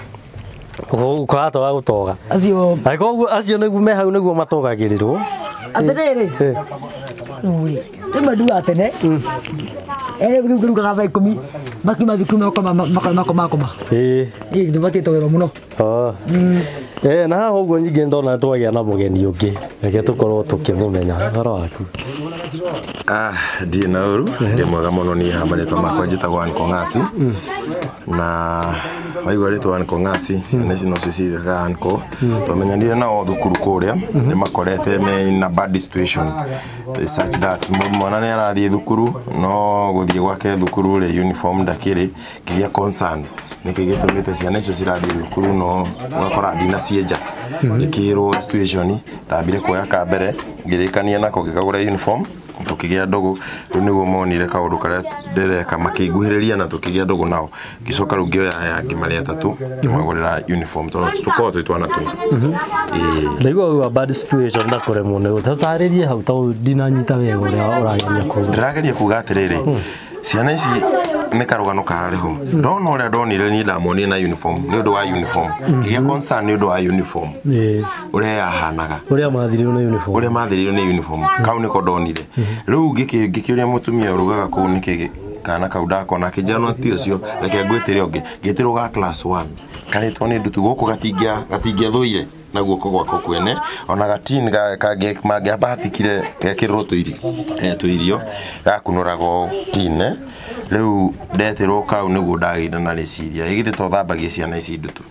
Ũratoga gũtoga. Acio. Koguo acio nĩguo me hau nĩguo matogagĩrĩrwo. Atĩrĩrĩ. Rĩu rĩ, rĩmwe ndugaga tene. Rĩu ngĩrugaga thaa 10 makiuma thukuru makoma makoma makoma. Ĩĩ. Ĩĩ, tũbatiĩ mũno. Oh. Na haha ũguo nyingĩ ndona twagĩa na mũgeni ũngĩ. Reke tũkorwo tũkĩmũmenya. Ũhoro waku? Ndirĩ na ũru, ndĩ mwega mũno niĩ haha marĩtwa makwa njĩtagwo Anko Ng'asi. Na waigua rĩtwa Anko Ng'asi, ciana ici nocio ciĩtaga Anko. Twamenyanire nao thukuru kũrĩa, nĩ makorete me in a bad situation such that mwana nĩ arathiĩ thukuru no gũthiĩ gwake thukuru rĩ uniform ndakĩrĩ, ngĩgĩa concern nĩkĩ gĩtũmĩte ciana icio cirathiĩ thukuru no ũgakora ndinacienja. Ngĩkĩrwo situation, ndambire kuoya ka mbere ngĩrĩkania nako ngĩkagũra uniform tũkĩgĩa ndũgũ. Rĩu nĩguo monire kaũndũ karĩa ndĩreka makĩnguhĩrĩria na tũkĩgĩa ndũgũ nao. Ngĩcoka rĩu ngĩoya aya angĩ marĩ atatũ ngĩmagũrĩra uniform tondũ tũkoragwo twĩ twana tũna. Ndaigua uga bad situation na kũremwo nĩ gũtarĩrie hau tondũ ndinanyita wega ũrĩa ũrageria kuga. Ndĩrageria kuga atĩrĩrĩ, ciana ici nĩ karũgano karĩ ho. Ndona ũrĩa ndonire niĩ ndamonire na uniform nĩ ũndũ wa uniform. Ngĩgĩa concern nĩ ũndũ wa uniform. Ũrĩa yahanaga. Ũrĩa mathirirwo nĩ uniform. Ũrĩa mathirirwo nĩ uniform. Kau nĩko ndonire. Rĩu ngĩkĩũria mũtumia ũrugaga kũu nĩkĩ kana kau ndakona akĩnjĩra no ti ũcio reke ngwĩtĩre ũngĩ. Ngĩtĩrwo ga class 1. Karĩtwo nĩ ndutu gũkũ gatingĩathũire na guoko gwako kwene ona gatin mangĩambahatikire gekĩrĩrwo tũirio gakunũragwo tine. Rĩu ndetĩrwo kau nĩguo ndagĩire na rĩciria ĩ githĩ to thambagie ciana ici ndutu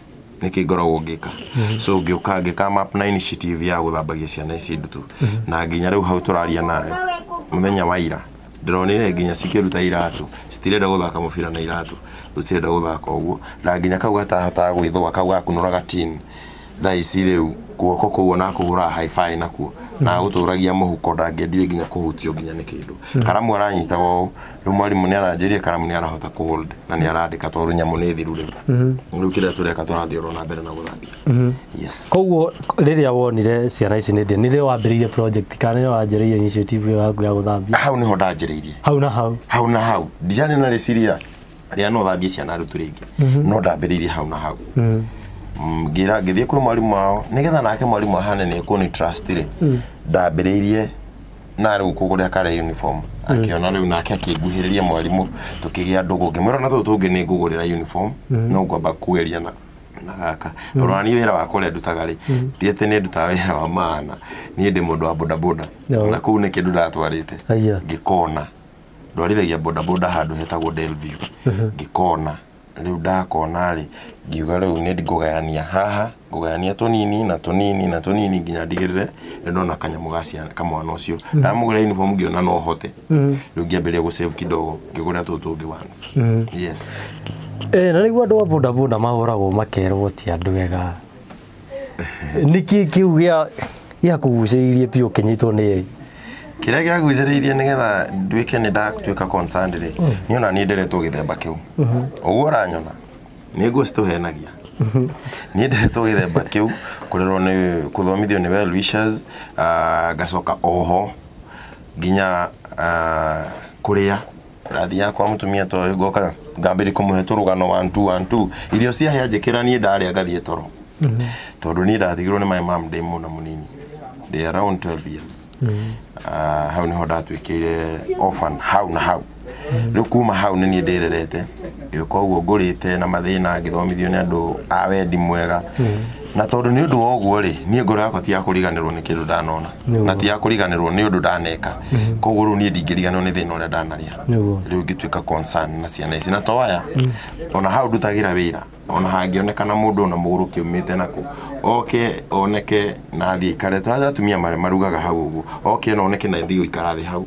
nĩkĩ ngoragwo ngĩka. So ngĩũka ngĩka up na initiative ya gũthambagia ciana ici ndutu na nginya rĩu hau tũraria nawe mũthenya wa ira ndĩronire nginya cikĩruta iratũ citirenda gũthaka mũbira na iratũ rĩu cirenda gũthaka ũguo na nginya kau gatahotaga gwĩthũa kau gakunũraga tin thaa ici rĩu guoko kũu ona kũhũra hi-fi nakuo Na agũtũragia mũhuko ndangĩendire nginya kũhutio nginya nĩ kĩndũ. Karamu aranyitaga ũũ, rĩu mwarimũ nĩ aranjĩrire karamu nĩ arahota kũhold na nĩ arandĩka tondũ nyamũ nĩ thiru rĩu. Rĩu kĩrĩa tũreka tũrathiĩ oro na mbere na gũthambia. Yes. Koguo rĩrĩa wonire ciana ici nĩ nĩ wambĩrĩirie project kana nĩ wanjĩrĩirie initiative ĩyo yaku ya gũthambia? Hau nĩho ndanjĩrĩirie. Hau na hau. Hau na hau. Ndiarĩ na rĩciria rĩa no thambie ciana arutwo rĩngĩ. No ndambĩrĩirie hau na hau. Ngira ngithie kwĩ mwarimu wao nigetha nake mwarimu ahane nĩ kũni trust rĩ. Ndambĩrĩirie na rĩu kũgũrĩra kare uniform. Akiona rĩu nake akĩnguhĩrĩria mwarimu tũkĩgĩa ndũgũ ngĩmwĩra na tũtũ tũngĩ nĩ ngũgũrĩra uniform no ngwamba kũgeria na gaka. Ona niĩ wĩra wakwa ũrĩa ndutaga rĩ, ti atĩ nĩ ndutaga wĩra wa maana, niĩ ndĩ mũndũ wa bodaboda. Na kũu nĩ kĩndũ ndatwarĩte. Ngĩkona ndwarithagia bodaboda handũ hetagwo Delview. Ngĩkona rĩu ndakona rĩ, ngiuga rĩu nĩ ngũgayania haha, ngũgayania tũnini na tũnini na tũnini nginya ndigĩrĩre nĩ ndona kanyamũ ga ciana kamwana ũcio. Ndamũgũrĩra uniform ngĩona no hote. Rĩu ngĩambĩrĩria gũ save kidogo, ngĩgũra tũtũ tũngĩ once. Yes. Na nĩguo andũ a bodaboda mahũragwo makerwo ti andũ ega. Nĩkĩ kĩu gĩa kũgucĩrĩirie biũ ũkĩnyitwo nĩ kĩrĩa gĩagucĩrĩirie nĩgetha nduĩke nĩ ndatuĩka concerned rĩ, niĩ ona niĩ nderetwo gĩthemba kĩu. Ũguo ũranyona nĩ nguo citũhenagia. Niĩ nderetwo gĩthemba kĩu kũrerwo nĩ kũthomithio nĩ well wishers, ngacoka oho nginya kũrĩa ndathiaga kwa mũtumia ta ũyũ ngoka ngambĩrĩria kũmũhe tũrũgano 1 2 1 2 irio ciahĩa njĩkĩra niĩ ndarĩa ngathiĩ toro. Tondũ niĩ ndatigirwo nĩ my mom ndĩ mũna mũnini, ndĩ around 12 years. Hau nĩho ndatuĩkĩire orphan hau na hau. Rĩu kuma hau nĩ niĩ ndĩrerete ngĩũka ũguo ngũrĩte na mathĩna ngĩthomithio nĩ andũ a wendi mwega. Na tondũ nĩ ũndũ wa ũguo rĩ, niĩ ngoro yakwa ti ya kũriganĩrwo nĩ kĩndũ ndanona na ti ya kũriganĩrwo nĩ ũndũ ndaneka. Koguo rĩu niĩ ndingĩriganĩrwo nĩ thĩna ũrĩa ndanarĩa. Rĩu ngĩtuĩka concern na ciana ici na to aya ona hau ndutagĩra wĩra ona hangĩonekana mũndũ ona mũgũrũki umĩte nakũ oke oneke na athiĩ aikare tondũ atumia marĩa marugaga hau ũguo oke na oneke na athiĩ gũikara thĩ hau.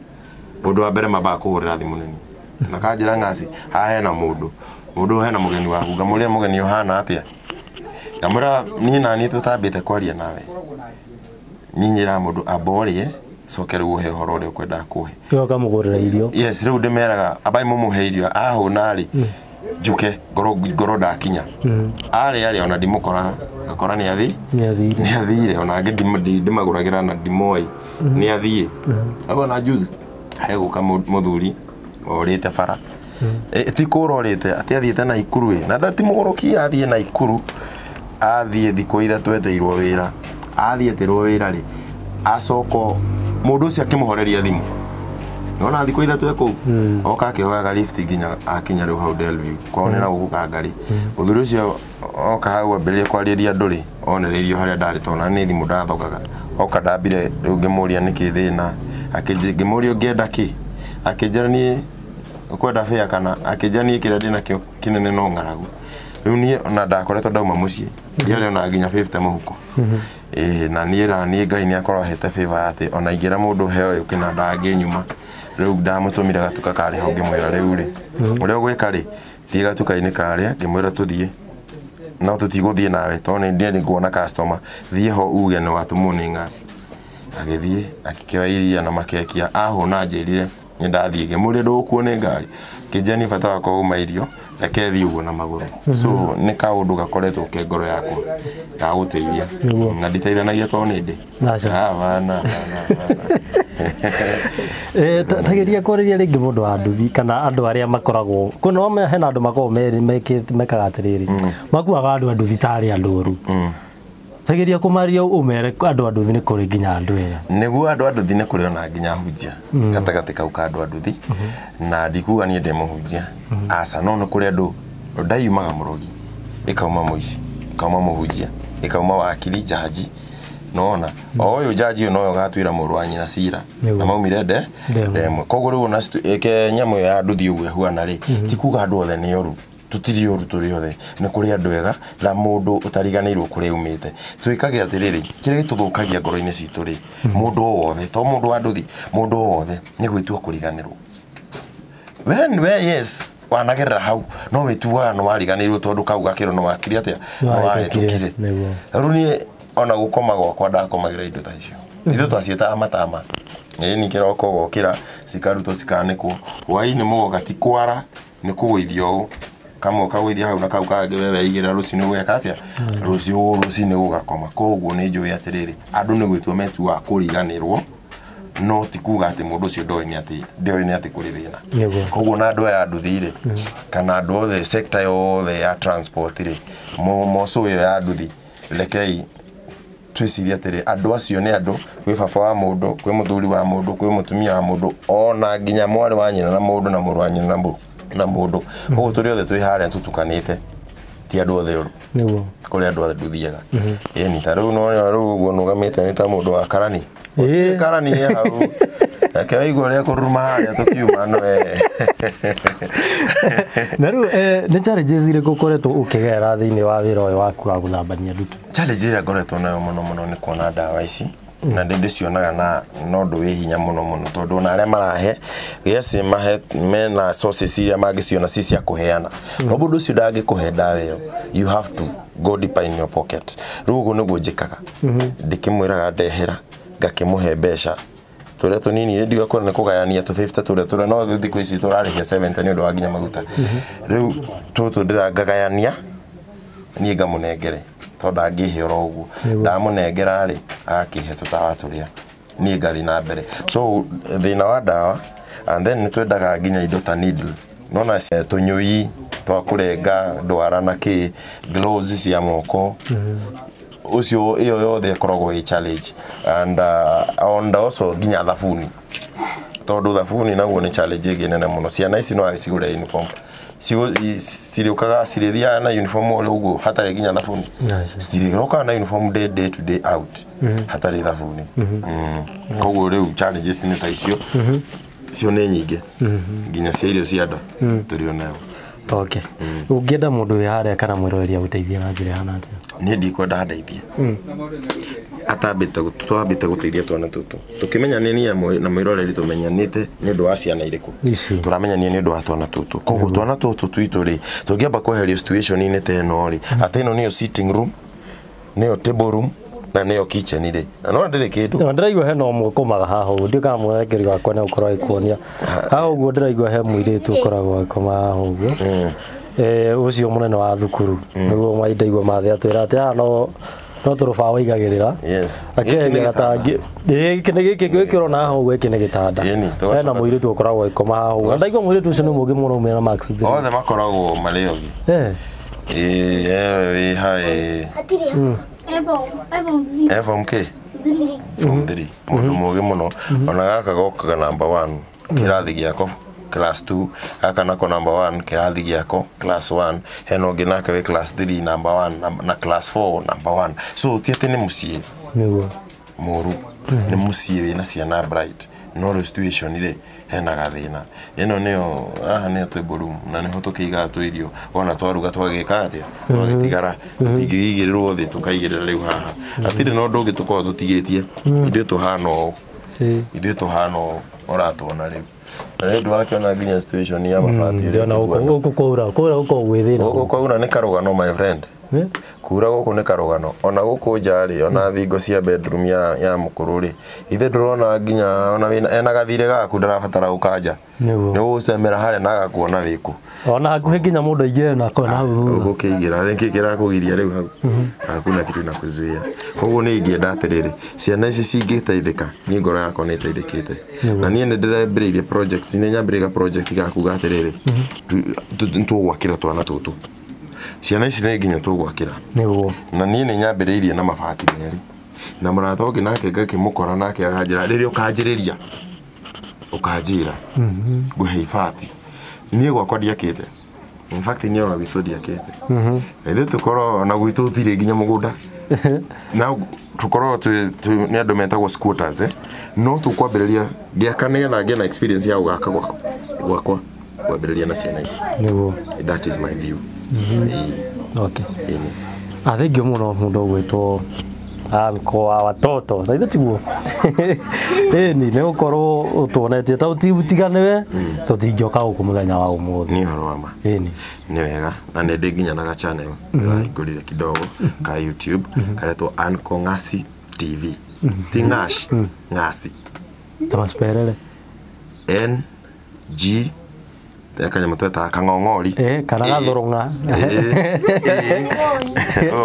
Ũndũ wa mbere mambaga kũhũrĩra thimũ nĩ niĩ na kanjĩra ng'aci haha hena mũndũ, mũndũ hena mũgeni waku, ngamũria mũgeni ũhana atĩa, ngamwĩra niĩ na niĩ tũtambĩte kwaria nawe, niĩ nyĩraga mũndũ amba ũrĩe coke rĩu ũhe ũhoro ũrĩa ũkwendaga kũhe. Rĩu ũkamũgũrĩra irio. Yes, rĩu ndĩmeraga ambai mũmũhe irio ahũna rĩ njuke ngoro ndakinya. Arĩa arĩa ona ndimũkoraga ngakora nĩ athi nĩ athire ona angĩ ndimagũragĩra na ndimoĩ nĩ athiĩ. Agona juice hegũka mũthuri orĩte bara. Ti kũra orĩte atĩ athiĩte na Ikuru ĩ na ti mũgũrũki athiĩ na Ikuru athiĩ thikũ ithatũ eteirwo wĩra athiĩ eteirwo wĩra rĩ acoka mũndũ ũcio akĩmũhoreria thimũ nona thikũ ithatũ e kũu oka akĩhoyaga lift nginya akinya rĩu hau Delview kwao nĩ na gũkũ Kangari. Mũthuri ũcio oka hau ambĩrĩria kwarĩria andũ rĩ onereirio harĩa ndarĩ tondũ na nĩ thimũ ndathogaga. Oka ndambire rĩu ngĩmũria nĩkĩ thĩna, ngĩmũria ũngĩenda kĩ, akĩnjĩra niĩ ũkwenda bĩa kana akĩnjĩra niĩ kĩrĩa ndĩnakĩo kĩnene no ng'aragu. Rĩu niĩ ona ndakoretwo ndauma mũciĩ ndiarĩ ona nginya 50 mũhuko. Na niĩ ra niĩ Ngai nĩ akorwo ahete favor atĩ ona ingĩra mũndũ heo ũyũ kĩna ndangĩnyuma. Rĩu ndamũtũmire gatuka karĩ ho ngĩmwĩra rĩu rĩ ũrĩa ũgwĩka rĩ thiĩ gatuka-inĩ karĩa ngĩmwĩra tũthiĩ no tũtigũthiĩ nawe tondũ nĩ nguona customer thiĩ ho uge nĩ watũmwo nĩ ng'aci. Agĩthiĩ akĩoya iria na makekia ahũna anjĩrire nĩ ndathiĩ ngĩmũria ndũgũkuo nĩ ngari kĩnjĩra nĩ bata wakwa uma irio reke thiĩ ũguo na magũrũ. So nĩ kaũndũ gakoretwo ke ngoro yakwa ga gũteithia na nditeithanagia tondũ nĩ ndĩ. Hapana. Tageria kwarĩria rĩngĩ mũndũ wa nduthi kana andũ arĩa makoragwo kwĩna hena andũ makoragwo mekaga atĩrĩrĩ makuaga andũ a nduthi tarĩ andũ oru. Tageria kũmaria ũmere andũ a nduthi nĩ kũrĩ nginya andũ ega. Nĩguo andũ a nduthi nĩ kũrĩ ona nginya hunjia gatagatĩ kau ka andũ a nduthi na ndikuga niĩ ndĩ mũhunjia aca no nĩ kũrĩ andũ ndaiumaga mũrogi ĩkauma mũici ĩkauma mũhunjia ĩkauma wakiri jaji nona o ũyũ jaji ũyũ nowe ũgatuĩra mũrũ wa nyina cira na maumire ndemwe. Koguo rĩu ona ĩke nyamũ ĩyo ya nduthi ũguo ĩhuana rĩ ti kuga andũ othe nĩ oru, tũtirĩ oru tũrĩ othe, nĩ kũrĩ andũ ega na mũndũ ũtariganĩirwo kũrĩa umĩte. Twĩkage atĩrĩrĩ kĩrĩa gĩtũthũkagia ngoro-inĩ citũ rĩ mũndũ o wothe to mũndũ wa nduthi mũndũ o wothe nĩ gwĩtua kũriganĩrwo. We yes wanagerera hau no wĩtuaga nĩ wariganĩirwo tondũ kau gakĩro nĩ wakire atĩa nĩ wahĩtũkire. Rĩu niĩ ona gũkoma gwakwa ndakomagĩra indo ta icio. Ithuĩ twaciĩtaga matama. Ĩni kĩroko ũgokĩra cikarutwo cikanĩkwo. Hwaĩ-inĩ mũgoka ti kwara nĩ kũgũithio ũũ. Kamwe ũkagũithia hau na kau kangĩ we weigĩrĩra rũcinĩ ũgeka atĩa? Rũciũ rũcinĩ gũgakoma. Koguo nĩ njũĩ atĩrĩrĩ, andũ nĩ gwĩtua metuaga kũriganĩrwo no ti kuga atĩ mũndũ ũcio ndoĩ nĩ atĩ ndoĩ nĩ atĩ kũrĩ thĩna. Koguo na andũ aya a nduthi rĩ, kana andũ othe sector yothe ya transport rĩ, moco ĩyo ya nduthi, rekei twĩcirie atĩrĩ, andũ acio nĩ andũ, kwĩ baba wa mũndũ, kwĩ mũthuri wa mũndũ, kwĩ mũtumia wa mũndũ, ona nginya mwarĩ wa nyina na mũndũ na mũrũ wa nyina na mũndũ. Koguo tũrĩ othe twĩ harĩa tũtukanĩte, ti andũ othe ũru. Nĩguo. Kũrĩ andũ othe nduthiaga. Ĩni ta rĩu nĩwona rĩu ũguo nũgamĩte nĩ ta mũndũ wa karani. Karani e hau. Reke waigua ũrĩa kũruruma harĩa tũkiuma no Na rĩu nĩ challenges irĩkũ ũkoretwo ũkĩgerera thĩinĩ wa wĩra ũyũ waku wa gũthambania ndutu? Challenge ĩrĩa ngoretwo nayo mũno mũno nĩ kuona ndawa ici na ndĩ ndĩcionaga na no ũndũ wĩ hinya mũno mũno tondũ ona arĩa marahe yes mahe mena sources iria mangĩciona ci cia kũheana no mũndũ ũcio ndangĩkũhe ndawa ĩyo, you have to go deeper in your pocket. Rĩu ũguo nĩguo njĩkaga, ndĩkĩmwĩraga ndehera ngakĩmũhe mbeca tũrĩa tũnini ndigakorwo nĩ kũgayania tũ 50 tũrĩa tũrĩa no thikũ ici tũrarĩhia 70 nĩ ũndũ wa nginya maguta. Rĩu tũtũ ndĩrangagayania niĩ ngamũnengere tondũ angĩhe oro ũguo ndamũnengera rĩ agakĩhe tũtawa tũrĩa niĩ ngathiĩ na mbere. So thĩna wa ndawa, and then nĩ twendaga nginya indo ta needle nona tũnyũi twa kũrenga ndwara na kĩ, gloves cia moko ucio iyo yothe ĩkoragwo ĩ challenge and and also nginya thabuni tondu thabuni naguo nĩ challenge ĩngĩ nene mũno. Ciana ici no agĩcigũrĩra uniform cirĩũkaga cirĩthiaga na uniform ũrĩa ũguo hatarĩ nginya thabuni, citirĩrokaga na uniform day day to day out hatarĩ thabuni. Koguo rĩu challenges nĩ ta icio, cio nĩ nyingĩ nginya cia irio cia nda tũrĩ onayo. Okay. Ũngĩenda mũndũ wĩ harĩa kana mwĩroreri agũteithie na njĩra ĩhana atĩa? Niĩ ndikwenda ndeithie atambĩte twambĩte gũteithia twana tũtũ tũkĩmenya nĩ niĩ na mwĩroreri tũmenyanĩte nĩ ũndũ wa ciana irĩkũ tũramenyania nĩ ũndũ wa twana tũtũ. Koguo twana tũtũ twitũ rĩ tũngĩamba kweherio situation-inĩ ta ĩno rĩ, atĩ ĩno nĩyo sitting room, nĩyo table room na nĩyo kitchen rĩ, na no ndĩrĩ kĩndũ. Ndĩraigua hena ũmwe ũkomaga haha ũguo, ndiũĩ kana mwerekeri wakwa nĩ ũkorwo agĩkuonia haha ũguo. Ndĩraigua he mũirĩtu ũkoragwo agĩkoma haha ũguo, ũcio mũnene wa thukuru nĩguo maindaigua mathĩ atwĩra atĩ haha no tũrũbaũ aigagĩrĩra akĩeheria gatangi. Gĩkĩ nĩ gĩkĩ gĩkĩ ũrona haha ũguo, gĩkĩ nĩ gĩtanda. Hena mũirĩtu ũkoragwo agĩkoma haha ũguo, ndaigua mũirĩtu ũcio nĩ mũũgĩ mũno, umĩra marks three. Othe makoragwo marĩ ogĩ. Wĩ haĩ form K? Form 3. Mũndũ mũũgĩ mũno. Ona gaka gokaga number 1 kĩrathi gĩako class 2, gaka nako number 1 kĩrathi gĩako class 1, hena ũngĩ nake wĩ class 3 number 1 na class 4 number 1. So ti atĩ nĩ mũciĩ nĩguo mũru, nĩ mũciĩ wĩna ciana bright, no rĩu situation rĩ hena gathĩna. Ĩno nĩyo haha nĩyo table room na nĩho tũkĩigaga tũirio, wona twaruga twagĩka atĩa twagĩtigara tũtingĩigĩrĩrwo thĩ tũkaigĩrĩra rĩu haha. Hatirĩ na ũndũ ũngĩ tũkoragwo tũtigĩtie, ithuĩ tũhana ũũ, ithuĩ tũhana ũũ ũratuona rĩu. Na rĩu ndũrakĩona nginya situation ya mabati ũrĩa gũkũ kwaura, kwaura gũkoragwo gwĩ thĩna. Gũkũ kwaura nĩ karũgano my friend. Kura gũkũ nĩ karũgano. Ona gũkũ nja rĩ, ona thingo cia bedroom ya mũkũrũ rĩ, ithe ndũrona nginya ona wĩna ena gathirĩ gaku ndarabatara gũkanja, nĩ ũgũcemera harĩa na agakuona wĩkũ. Ona hakuhĩ nginya mũndũ aingĩre na akona hau thutha. Ũgũkĩingĩra nĩkĩ kĩrakũgiria rĩu hau? Hakuna kitu inakuzuia. Koguo nĩ ingĩenda atĩrĩrĩ, ciana ici cingĩteithĩka, niĩ ngoro yakwa nĩ ĩteithĩkĩte. Na niĩ nĩ ndĩrambĩrĩirie project, nĩ nyambĩrĩria project ga kuga atĩrĩrĩ, tũgwakĩra twana tũtũ. Ciana ici nĩ nginya tũgwakĩra. Nĩguo. Na niĩ nĩ nyambĩrĩirie na mabati merĩ. Na mũrata ũngĩ nake ngakĩmũkora nake akanjĩra rĩrĩa ũkanjĩrĩria ũkanjĩra ngũhe ibati. Niĩ gwakwa ndiakĩte. In fact niĩ ona gwitũ ndiakĩte. Ithuĩ tũkorwo ona gwitũ gũtirĩ nginya mũgũnda. Na tũkorwo nĩ andũ metagwo squatters, no tũkwambĩrĩria ngĩaka nĩgetha ngĩe na experience ya gũgaka gwakwa kwambĩrĩria na ciana ici. Nĩguo. That is my view. Okay. Thengiũ mũno mũndũ ũgwĩtwo anko wa watoto na ithe tiguo. Ĩni nĩ gũkorwo ũtuonetie ta ũtiganĩwe tũtingĩoka gũkũ mũthenya wa ũmũthĩ. Nĩ ũhoro wa ma. Ĩni nĩ wega na nĩ ndĩ nginya na ga channel ndĩrahingũrire kidogo ka YouTube karetwo Anko Ng'asi TV. Ti Ngash. Ng'asi. Tamasperere. N G kanyamũ twetaga kang'ong'ori. Kana gathũrũng'a.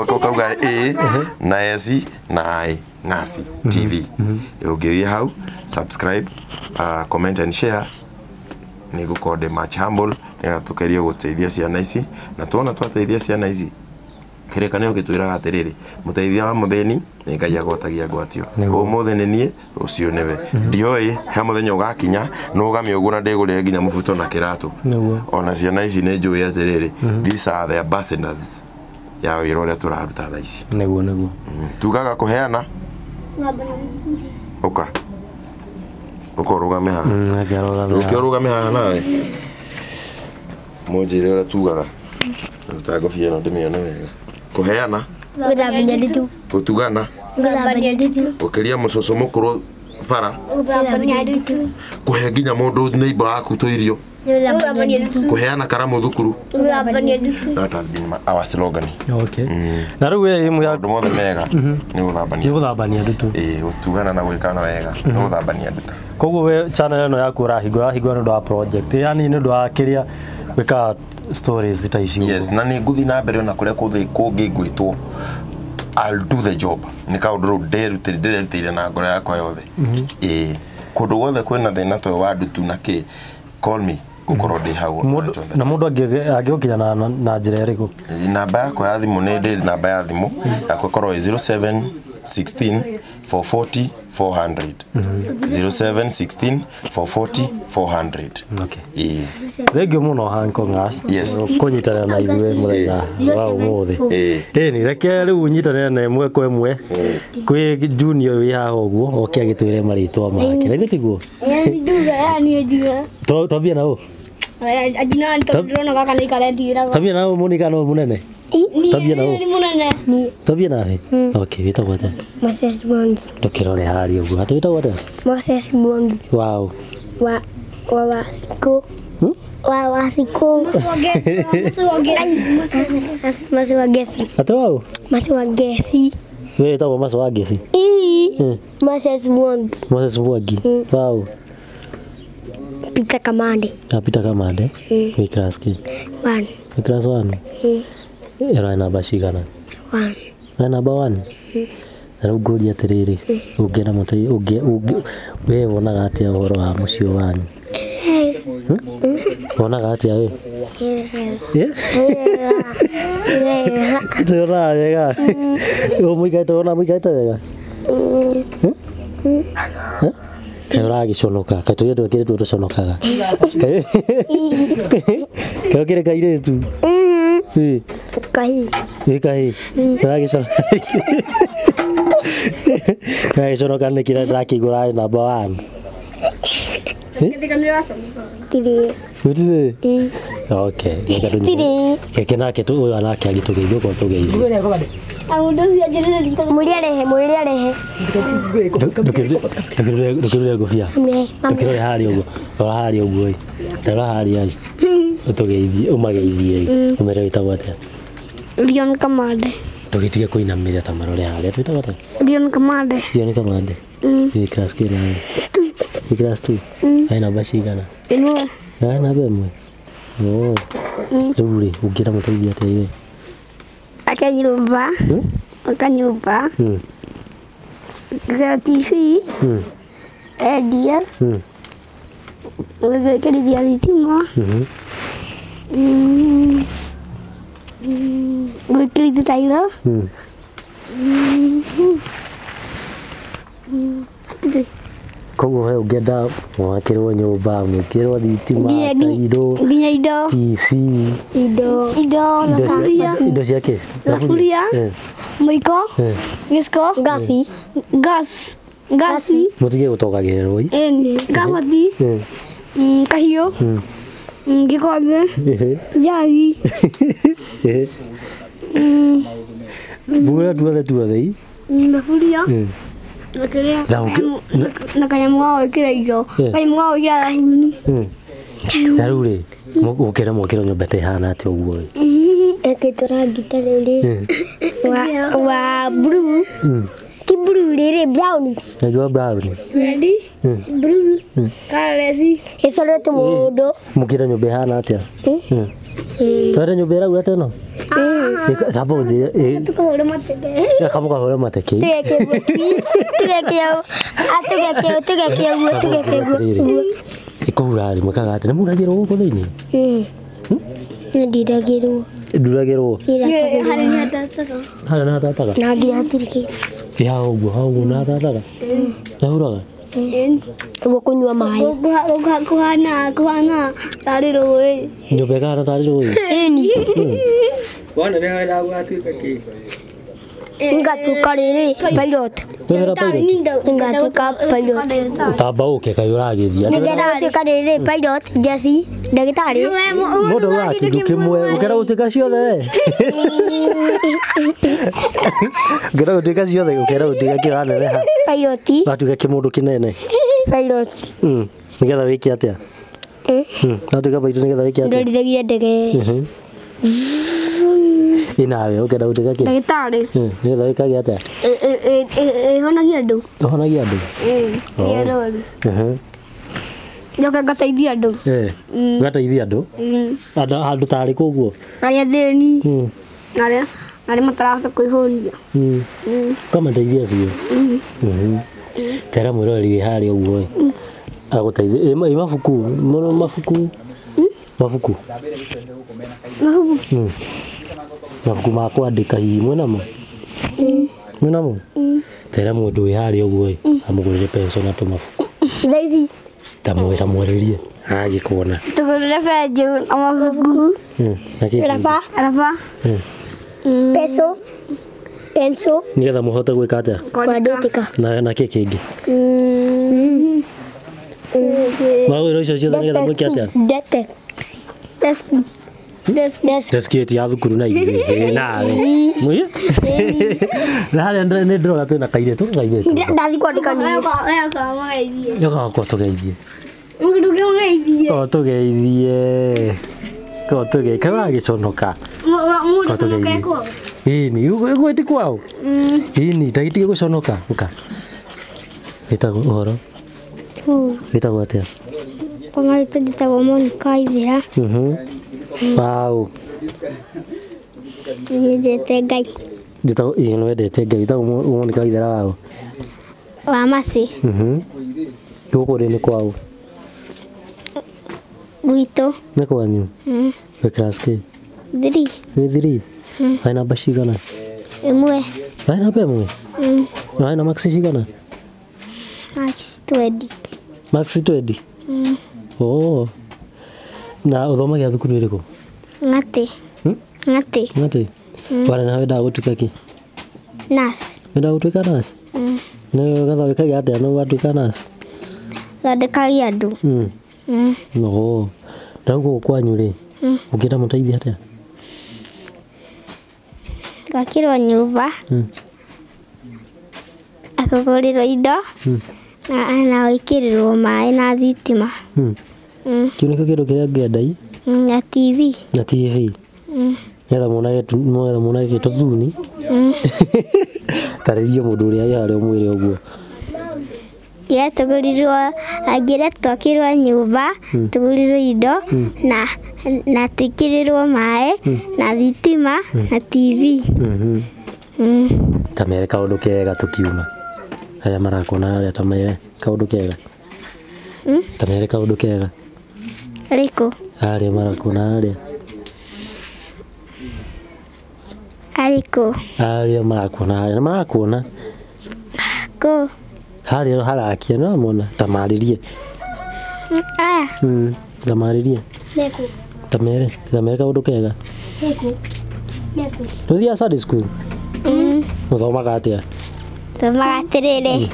Kauga A na S na I. Ng'asi TV. Ũngĩthiĩ hau subscribe, comment and share. Nĩngũkorwo ndĩ much humble nĩgetha tũgerie gũteithia ciana ici na tuona twateithia ciana ici kĩrĩkanĩro gĩtwĩraga atĩrĩrĩ mũteithia wa mũthĩni nĩ Ngai agwatagia ngwatio. Ũmũthĩ nĩ niĩ, rũciũ nĩwe. Ndioĩ he mũthenya ũgakinya nũgame ũguo na ndĩgũrĩre nginya mũbuto na kĩratũ. Ona ciana ici nĩ njũĩ atĩrĩrĩ these are the ambassadors ya wĩra ũrĩa tũraruta thaa ici. Nĩguo nĩguo. Tugaga kũheana ũka ũka ũrũgame haha. Ũke ũrũgame haha nawe mũnjĩre ũrĩa tugaga. Ruta ngobia ĩno ndĩmĩone wega. Kũheana, Gũthambania ndutu. gũtugana, Gũthambania ndutu. gũkĩria mũcũcũ mũkũrũ bara, Gũthambania ndutu. kũhe nginya mũndũ neighbor waku tũirio, Gũthambania ndutu. kũheana karamu thukuru. Gũthambania ndutu. That has been our slogan. Okay. Na rĩu we ĩmwe Maũndũ mothe mega nĩ gũthambania. nĩ gũthambania ndutu. Gũtugana na gwĩkana wega nĩ gũthambania ndutu. Koguo we channel ĩno yaku ũrahingũra nĩ ũndũ wa project, yani nĩ ũndũ wa kĩrĩa gwĩka stories ta icio. Yes, na nĩ ngũthiĩ na mbere ona kũrĩa kũngĩ ngwĩtwo I'll do the job. Nĩ kaũndũ rĩu ndĩrerutĩire na ngoro yakwa yothe. Kũndũ guothe kwĩna thĩna ta ũyũ wa ndutu na kĩ, call me, ngũkorwo ndĩ hau. Na mũndũ angĩgũkinya na njĩra ĩrĩkũ? Namba yakwa ya thimũ nĩ ndĩ namba ya thimũ yakwa ĩkorwo ĩ 0716 440 400. 0716 440 400. Okay. Thengiũ mũno Hanko Ng'ash. Yes. Kũnyitanĩra na ithuĩ mũthenya wa ũmũthĩ. Ĩni reke rĩu nyitanĩre na ĩmwe kwa ĩmwe kwĩ Junior wĩ haha ũguo oke agĩtwĩre marĩtwa make. Na ithuĩ tiguo? Twambie na ũ? Twambie na ũ mũnini kana ũ mũnene? Twambie na ũ? Twambie nawe? Okay, wĩtagwo atĩa? Moses Mwangi. Ndũkĩrore harĩa ũguo. Atĩ wĩtagwo atĩa? Moses Mwangi. Wow. Wa Wasiko. Wa Wasiko. Masi wa gesi. Atĩ waũ? Masi wa gesi. We wĩtagwo Masi wa gesi? Ii. Moses Mwangi. Moses Mwangi. Wow. Peter Kamande. Peter Kamande. Wĩ class kĩ? 1. Wĩ class 1? Ĩroe namba cigana? 1. Ĩroe namba 1? Na rĩu ngũrie atĩrĩrĩ, ũngĩenda mũteithio, we wonaga atĩa ũhoro wa mũciĩ wanyu? Wonaga atĩa we? Tuonaga wega? Mũikarĩte wona mũikarĩte wega? Kaĩ ũragĩconoka? Kaĩ tũirĩtu twĩkĩrĩtwo tũconokaga? Kaĩ ũkĩrĩ kairĩtu? Kahĩ. Ĩ kahĩ. Ũragĩconoka. Ũragĩconoka nĩkĩ na ndĩrakĩigua ũrarĩ namba 1? Tirĩ. Gũtirĩ? Okay. Reke nake ũyũ nake agĩtũgeithia okorwo tũgeithie. Mũrĩ arehe. Ndũkĩrure ngũbia. Ndũkĩrore harĩa ũguo. Rora harĩa ũguo ĩ. Rora harĩa ĩ. Ũtũgeithie, ũmageithie ĩ. Ũmere wĩtagwo atĩa? Leon Kamande. Ndũgĩtige kũinamĩrĩra ta marore harĩa. Twĩtagwo atĩa? Leon Kamande. Leon Kamande. Wĩ class kĩ nawe? Wĩ class 2? Wĩ namba cigana? 1. Wĩ namba 1? Oh. Rĩu rĩ, ũngĩenda mũteithie atĩa iwe? Ake nyũmba. Aka nyũmba. Ga TV. Endia. Gwĩkĩrithia thitima. Gwĩkĩrithia tairo. Koguo we ũngĩenda mwakĩrwo nyũmba, mwĩkĩrwo thitima, tairo, nginya indo, TV, indo, thaburia, indo cia kĩ? Thaburia, mũiko, gĩciko, ngasi, gas, ngasi. Mũtige gũtokagĩrĩrwo ĩ. Kabati, kahiũ, gĩkombe, njagi. Mbura tuothe tuothe ĩ. Thaburia. Na kanyamũ ga gwĩkĩra indo, kanyamũ ga gwĩkĩra thabuni. Na rĩu rĩ, ũkĩra mwakĩrwo nyũmba ta ĩhana atĩa ũguo ĩ? Ĩkĩtwo rangi ta rĩrĩ wa blue Ti blue rĩrĩ brown. Rangi wa brown. Ready? Blue. Colorless. Ĩcorete mũndũ. Mũkĩra nyũmba ĩhana atĩa? Twende nyũmba ĩraura ta ĩno? Tamba ũnjĩre. Tũkahũre mateke. Kamũkahũre mateke. Tũgeke ũguo. Tũgeke ũguo tũgeke ũguo. Ĩkũhura rĩ mwĩkaga atĩa? Nĩ muragĩrwo gũkũ thĩinĩ? Nĩ ndiragĩrwo. Nduragĩrwo? Harĩa nĩ hatataga. Harĩa nĩ hatataga? Na hatirĩ kĩndũ. Ĩ haha ũguo hau ũguo nĩ hatataga? Nĩ huraga? Ũguo kũnyua maĩ. Kũhana tarĩ rũĩ. Nyũmba ĩkahana tarĩ rũĩ? Ĩni. Wona nĩ wenda gũgatuĩka kĩ? Ngatuĩka rĩrĩ pilot. Ngatuĩka pilot. Tamba ũke kaĩ ũragĩthiĩ. Ngenda gũtuĩka rĩrĩ pilot, jeci, ndagĩtarĩ. Mũndũ augaga kĩndũ kĩmwe ũkenda gũtuĩka ciothe we. Ũkenda gũtuĩka ciothe ũkenda gũtuĩka kĩ waneneha? Pilot. Watuĩka kĩmũndũ kĩnene? Pilot. Nĩgetha wĩke atĩa? Watuĩka pilot nĩgetha wĩke atĩa? Ndwarithagia ndege. Ĩ nawe ũkenda gũtuĩka kĩ? Ndagĩtarĩ. Nĩgetha wĩkage atĩa? Ĩhonagia andũ. Ũhonagia andũ? Ĩĩ arwaru. Njoke ngateithia andũ. Ũgateithia andũ? Andũ ta arĩkũ ũguo? Arĩa athĩni. Arĩa matarahota kwĩhũnia. Ũkamateithia biũ? Tera mwĩroreri wĩ harĩa ũguo ĩ agũteithie. Ĩ mabuku? Mabuku? Mabuku? Mabuku? Mabuku ma kwandĩka hihi mwĩnamo? Mwĩnamo? Tera mũndũ wĩ harĩa ũguo ĩ amũgũrĩre pencil na tũmabuku. Thaa ici. Tamwĩrĩrie agĩkuona. Tũgũrĩre benjũ na mabuku. Na kĩ kĩngĩ? Raba. Pencil. Pencil. Nĩgetha mũhote gwĩka atĩa? Kwandĩka. Na kĩ kĩngĩ? Magũrĩrwo icio ciothe nĩgetha mwĩke atĩa? Desk. Desk. Desk ya thukuru na ithuĩ. Nawe. Mũĩ? Na harĩa nĩ ndĩrona twĩna kairĩtu kairĩtu. Ndathiĩ kwandĩka niĩ. Yoka kwa tũgeithie. Tũgeithie. O tũgeithie. Ko tũgeithie. Kaĩ ũragĩconoka? Mũndũ conoke kwao. Ĩni, ũguo ti kwao? Ĩni, ndagĩtige gũconoka. Ũka. Wĩtagwo ũhoro? Wĩtagwo atĩa? Kwa marĩtwa njĩtagwo Monica Ithera. Wow. Nyendete Ngai. Njĩtagwo ĩĩ nĩ wendete Ngai. Wĩtagwo Monica Ithera waũ? Wa Maci. Gũkũ rĩ nĩ kwaũ? Gwitũ. Nĩ kwanyu? Wĩ class kĩ? 3. Wĩ 3? Wĩ namba cigana? 1. Wĩ namba 1? Na wĩ na marks cigana? Marks 20. Marks 20? Oh. Na ũthomagia thukuru ĩrĩkũ? Ng'atĩ. Ng'atĩ. Ng'atĩ? Waneneha wendaga gũtuĩka kĩ? Nurse. Wendaga gũtuĩka nurse? Nĩ getha wĩkage atĩa na watuĩka nurse? Thondekagia andũ. Oo. Na rĩu gũkũ kwanyu rĩ, ũngĩenda mũteithie atĩa? Ngakĩrwo nyũmba. Akagũrĩrwo indo. Na gwĩkĩrĩrwo maĩ na thitima. Kĩu nĩkĩo kĩndũ kĩrĩa ngĩenda ĩ? Na TV. Na TV. Nĩgetha muonage tũthuni. Tarĩria mũndũ ũrĩa wĩ harĩa ũmwĩre ũguo. Ngĩra tũgũrĩrwo, ngĩra twakĩrwo nyũmba, tũgũrĩrwo indo na twĩkĩrĩrwo maĩ na thitima na TV. Ta mere kaũndũ kega tũkiuma. Arĩa marakuona harĩa ta mere kaũndũ kega. Ta mere kaũndũ kega. Arĩkũ? Arĩa marakuona harĩa. Arĩkũ? Arĩa marakuona harĩa. Marakuona. Kũ? Harĩa harakia no mona ta marĩrie. Aya. Ta marĩrie. Mekũ. Ta mere kaũndũ kega. Mekũ. Mekũ. Nũthiaga Sunday school? Mũthomaga atĩa? Thomaga atĩrĩrĩ.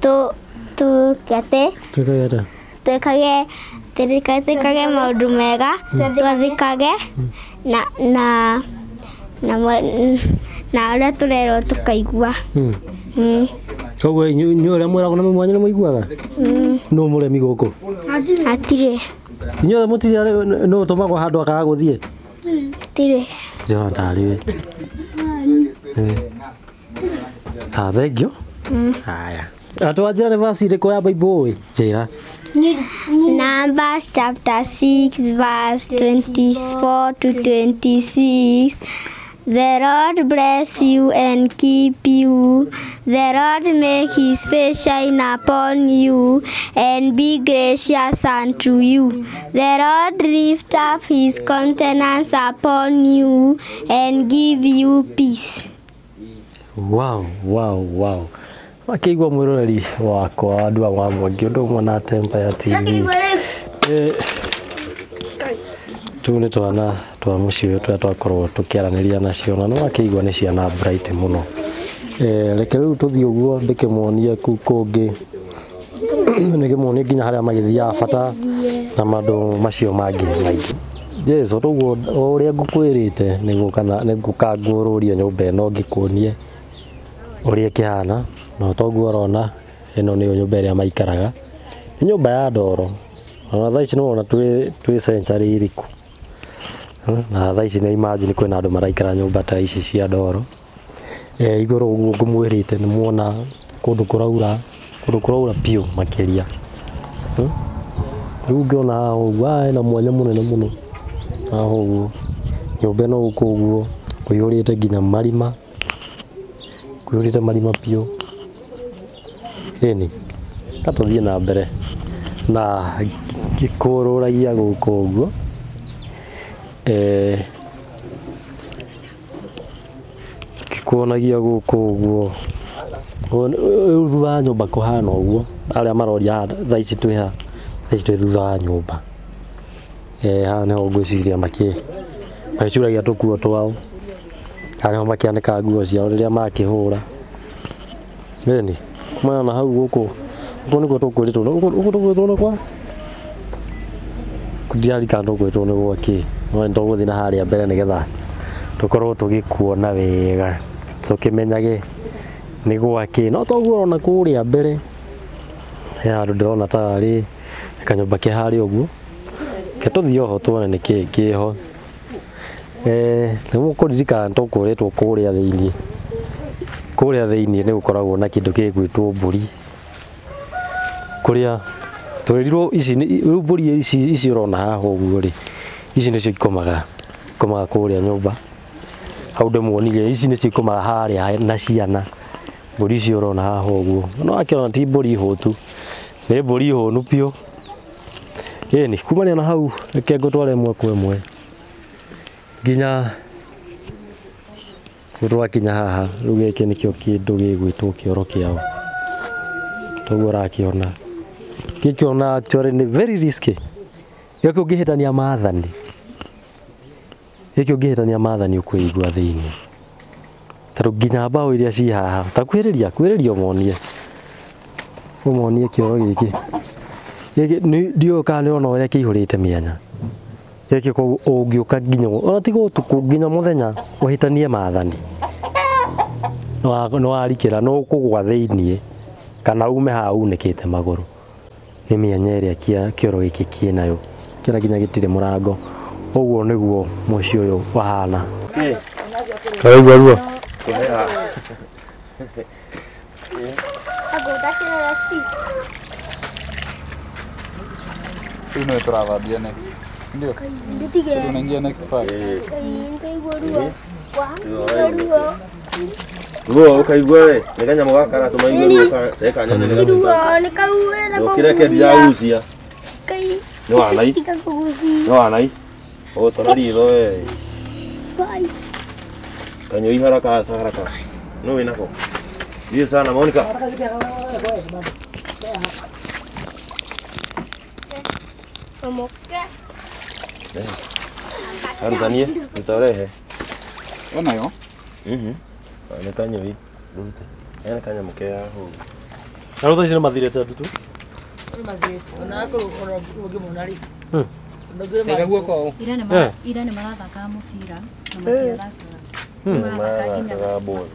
Tũ Twĩkage atĩa? Twĩkage maũndũ mega, twathĩkage na ũrĩa tũrerwo tũkaigua. Koguo inyuĩ ũrĩa mwĩragwo na mami wanyu nĩ mũiguaga? Nũ mũremi gũkũ? Hatirĩ. Inyuothe mũtirĩ nũ ũtũmagwo handũ akaga gũthiĩ? Gũtirĩ. Ndĩrona tarĩ we. Ha, thengio. Haya. Atwanjĩra nĩ verse ĩrĩkũ ya Bible ũĩ? Njĩra. Numbers chapter 6 verse 24 to 26. The Lord bless you and keep you. The Lord make his face shine upon you and be gracious unto you. The Lord lift up his countenance upon you and give you peace. Wow, wow, wow. Makĩigua mwĩroreri wakwa andũ a wa Mwangi ũndũ ũmwe na Empire TV. Tũu nĩ twana twa mũciĩ ũyũ tũrĩa twakorwo tũkĩaranĩria nacio na nĩ wakĩigua nĩ ciana bright mũno. Reke rĩu tũthiĩ ũguo ndĩkĩmuonie kũu kũngĩ, ndĩkĩmuonie nginya harĩa magĩthiaga bata na maũndũ macio mangĩ maingĩ. Yes, ũguo o ũrĩa ngũkwĩrĩte nĩngũka ngũrũrie nyũmba ĩno ngĩkuonie ũrĩa ĩkĩhana, na toguo ũrona ĩno nĩyo nyũmba ĩrĩa maikaraga. Nĩ nyũmba ya ndoro. Ona thaa ici nĩwona twĩ century ĩrĩkũ. Na thaa ici nĩ imagine kwĩna andũ maraikara nyũmba ta ici cia ndoro. Igũrũ ũguo ngũmwĩrĩte nĩ muona kũndũ kũraura biũ makĩria. Rĩu ngĩona haha ũguo, haha hena mwanya mũnene mũno. Haha ũguo nyũmba ĩno gũkũ ũguo kũihũrĩte nginya marima, kũihũrĩte marima biũ. Ĩni, ka tũthiĩ na mbere na ngĩkũrũragia gũkũ ũguo. Ngĩkuonagia gũkũ ũguo. Rĩu thutha wa nyũmba kũhana ũguo, arĩa maroria haha thaa ici twĩ ha, thaa ici twĩ thutha wa nyũmba. Haha nĩho ngwĩciria magĩcuragia tũkuo twao. Haha nĩho makĩanĩkaga nguo ciao rĩrĩa makĩhũra. Ĩni, kumana na hau gũkũ, gũkũ nĩkuo tũkwĩrĩtwo, gũkũ tũkwĩrĩtwo nĩ kwa? Ndiririkana tũkwĩrĩtwo nĩ gwa kĩ, no nĩ tũgũthiĩ na harĩa mbere nĩgetha tũkorwo tũgĩkuona wega, tũkĩmenyage nĩ gwa kĩ. No toguo ũrona kũrĩa mbere, he handũ ndĩrona tarĩ kanyũmba ke harĩa ũguo. Reke tũthiĩ oho tuone nĩkĩĩ kĩho. Nĩ mũkũririkana tũkwĩrĩtwo kũrĩa thĩiniĩ. Kũrĩa thĩiniĩ nĩ gũkoragwo na kĩndũ gĩgwĩtwo mbũri. Kũrĩa twerirwo ici rĩu mbũri ici ũrona haha ũguo rĩ, ici nĩcio ikomaga kũrĩa nyũmba. Hau ndĩmuonirie ici nĩcio ikomaga harĩa na ciana. Mbũri ici ũrona haha ũguo. No akĩona ti mbũri hũtu, nĩ mbũri hũnu biũ. Ĩni, kumania na hau reke ngũtware ĩmwe kwa ĩmwe nginya twakinya haha. Rĩu gĩkĩ nĩkĩo kĩndũ gĩgwĩtwo kĩoro kĩao. Toguo ũrakĩona. Gĩkĩ ona actually nĩ very risky. Gĩkĩ ũngĩhĩtania maathani, gĩkĩ ũngĩhĩtania maathani ũkwĩigua thĩiniĩ. Tondũ nginya mbaũ iria ci haha, ta kwĩrĩria ũmonie. Ũmonie kĩoro gĩkĩ. Gĩkĩ ndiũĩ kana nĩ ũrona ũrĩa kĩihũrĩte mĩanya. Gĩkĩ koguo ũngĩũka nginya ona tiga ũtukũ nginya mũthenya ũhĩtanie maathani, nĩ warikĩra, nĩ ũkũgũa thĩiniĩ kana ume haha unĩkĩte magũrũ. Nĩ mĩanya ĩrĩa kĩoro gĩkĩ kĩnayo. Kĩra nginya gĩtirĩ mũrango. Ũguo nĩguo mũciĩ ũyũ ũhana. Karaigua ruo? Rĩu nĩwe tũrathambia next. Ndio? Tunaingia next part. Ruo ũkaigua we, nĩ kanyamũ gaka karatũma igue ruo reka nyone nĩ Ndũkĩreke ndiragucia. Nĩ wanai. Nĩ wanai. Ũgũtwara ritho we. Kanyoi haraka haraka. No wĩnako. Thiĩ sana Monica. Arutanie, utarehe. Onayo? Nĩ kanyoi. Rute. Hena kanyamũ ke haha ũguo. Na rĩu thaa ici nĩ mathirĩte ndutu? Nĩ mathirĩte. Ona akorwo ona ũngĩmona rĩ. Tega guoko ũũ. Ira nĩ marathakaga mũbira na matiathakaga. Marathakaga ball.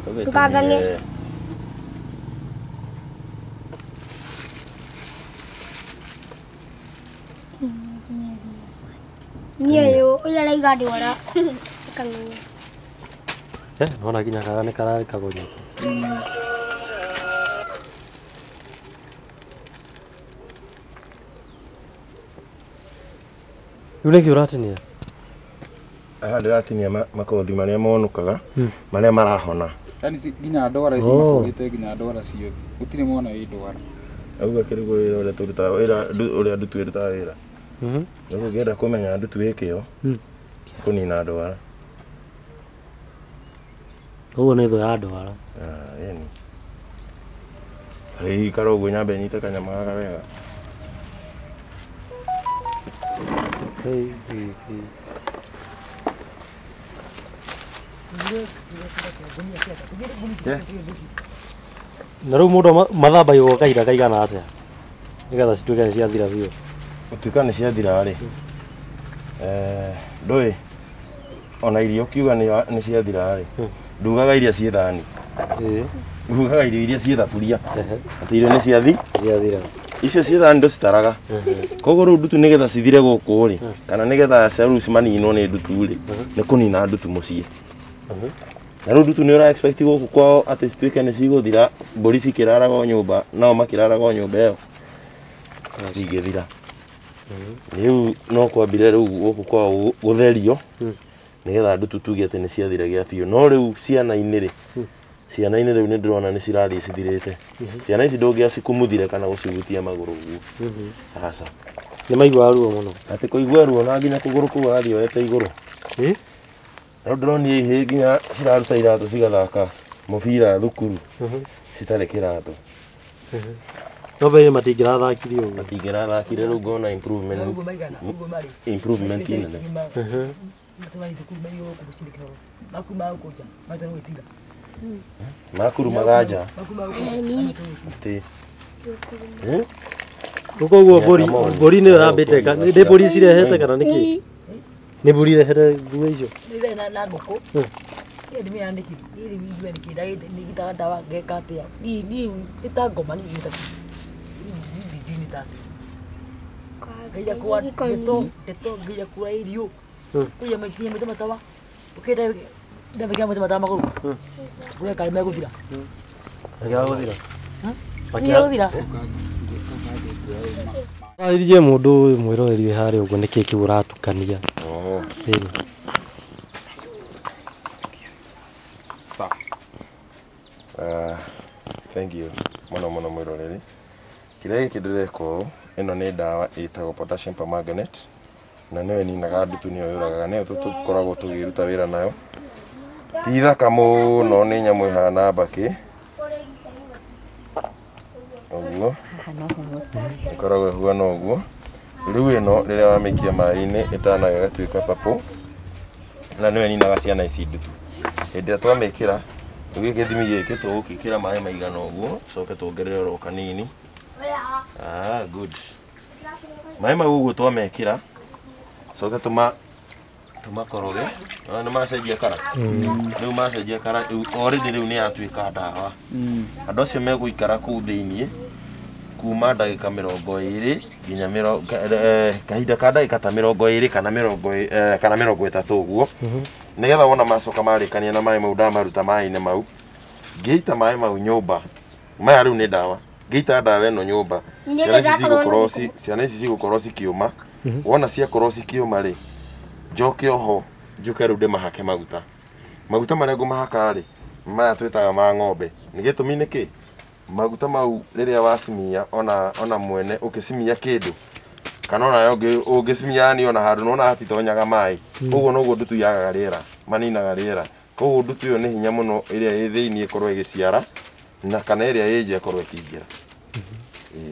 Ndũkangang'e. Niĩ ũyũ araiga ndwara akamenya. Nona nginya kaga nĩ kararĩ kagonyo. Rĩu nĩkĩ ũratinia? Haha ndĩratinia makothi marĩa monũkaga, marĩa marahona. Yaani nginya ndwara imakũrĩte nginya ndwara ciothe. Gũtirĩ mwana wĩ ndwara. Auga kĩrĩgũ wĩra ũrĩa tũrutaga wĩra ũrĩa ndutu ĩrutaga wĩra. Rĩu ũngĩenda kũmenya ndutu ĩ kĩo, kũnina ndwara. Ũguo nĩ thũ ya ndwara. Ĩni. Hei ikara ũguo nyambe nyite kanyama gaka wega. Hei. Na rĩu mũndũ mathambagio kahinda kaigana atĩa nĩgetha cituĩke nĩ ciathira biũ? Gũtuĩka nĩ ciathira rĩ, ndũĩ ona irio ũkiuga nĩ ciathira rĩ, ndugaga iria ciĩ thani, ndugaga irio iria ciĩ thaburia, atĩ irio nĩ ciathira. Icio ciĩ thani ndũcitaraga. Koguo rĩu ndutu nĩgetha cithire gũkũ rĩ, kana nĩgetha rĩu cimaninwo nĩ ndutu rĩ, nĩ kũnina ndutu mũciĩ. Na rĩu ndutu nĩ ũra expect gũkũ kwao atĩ cituĩke nĩ cigũthira, mbũri cikĩraraga o nyũmba, nao makĩraraga o nyũmba ĩyo, citingĩthira. Rĩu no kwambire rĩu gũkũ kwao gũtherio nĩgetha ndutu tuge atĩ nĩ ciathira gĩa biũ. No rĩu ciana-inĩ rĩ, ciana-inĩ rĩu nĩ ndĩrona nĩ cirathiĩ cithirĩte. Ciana ici ndũngĩacikumuthire kana gũcihutia magũrũ ũguo. Aca. Nĩ maiguaga ruo mũno. Atĩ kũigua ruo na nginya kũgũrũ kũu agathiĩ oete igũrũ. Rĩu ndĩronire ihĩĩ nginya ciraruta iratũ cigathaka mũbira thukuru citarĩ kĩratũ. No mbere matingĩrathakire ũguo. Matingĩrathakire rĩu ngona improvement. Improvement nene. Makurumaga nja. Atĩ. Koguo mbũri nĩyo yambĩte, nĩ mbũri cirehete kana nĩkĩ? Nĩ mbũri irehete nguo icio? Nĩ na ngũkũ. Niĩ ndĩmĩaga nĩkĩ? Niĩ rĩu njue nĩkĩ ndigitaga ndawa ngeka atĩa? Niĩ nĩ ta ngoma niĩ nĩ ta niĩ nĩ ta atĩa? Ngeria kwa ndeto ngeria kũra irio. Kũiya nginya maita matawa. Ũkĩenda ndamĩkĩra maita matawa magũrũ. Kũrĩa karĩ megũthira. Makĩaga gũthira? Nĩ gũthira. Arĩrie mũndũ ũyũ mwĩroreri wĩ harĩa ũguo nĩkĩ kĩu ũratukania. Thank you mũno mũno mwĩroreri. Kĩrĩa gĩkĩ ndĩreka ũũ, ĩno nĩ ndawa ĩtagwo potassium permanganate na nĩyo ĩninaga ndutu, nĩyo yũragaga, nĩyo tũkoragwo tũkĩruta wĩra nayo. Ti thaka mũno, nĩ nyamũ ĩhana mbakĩ ũguo, ĩkoragwo ĩhuana ũguo. Rĩu ĩno rĩrĩa wamĩikia maĩ-inĩ ĩtanaga ĩgatuĩka purple na nĩyo ĩninaga ciana ici ndutu. Hĩndĩ ĩrĩa twamĩkĩra, rĩu gĩthimi gĩkĩ tũgũkĩkĩra maĩ maigana ũguo, tũcoke tuongerere oro kanini. Good. Maĩ mau ũguo twamekĩra, coke tũmakoroge. Nĩ macenjia kara. Rĩu macenjia kara, rĩu already rĩu nĩ yatuĩka ndawa. Andũ acio megũikara kũu thĩiniĩ kuma ndagĩka 20 nginya kahinda ka ndagĩka ta 20 kana 20 kana 30 ũguo, nĩgetha wona macoka marĩkania na maĩ mau ndamaruta maĩ-inĩ mau, ngĩita maĩ mau nyũmba. Maya rĩu nĩ ndawa. Ngĩita ndawa ĩno nyũmba, ciana ici cigũkorwo cikĩũma. Wona ciakorwo cikĩũma rĩ, njoke oho njuke rĩu ndĩmahake maguta. Maguta marĩa ngũmahaka rĩ, maya twĩtaga ma ng'ombe. Nĩ gĩtũmi nĩkĩ? Maguta mau rĩrĩa wacimia ona mwene ũkĩcimia kĩndũ kana ona ũngĩcimia yani ona handũ nĩwona hatitonyaga maĩ, ũguo noguo ndutu yagaga rĩera, maninaga rĩera. Koguo ndutu ĩyo nĩ hinya mũno ĩrĩa ĩ thĩiniĩ ĩkorwo ĩgĩciara na kana ĩrĩa ĩ nja ĩkorwo ĩkĩingĩra.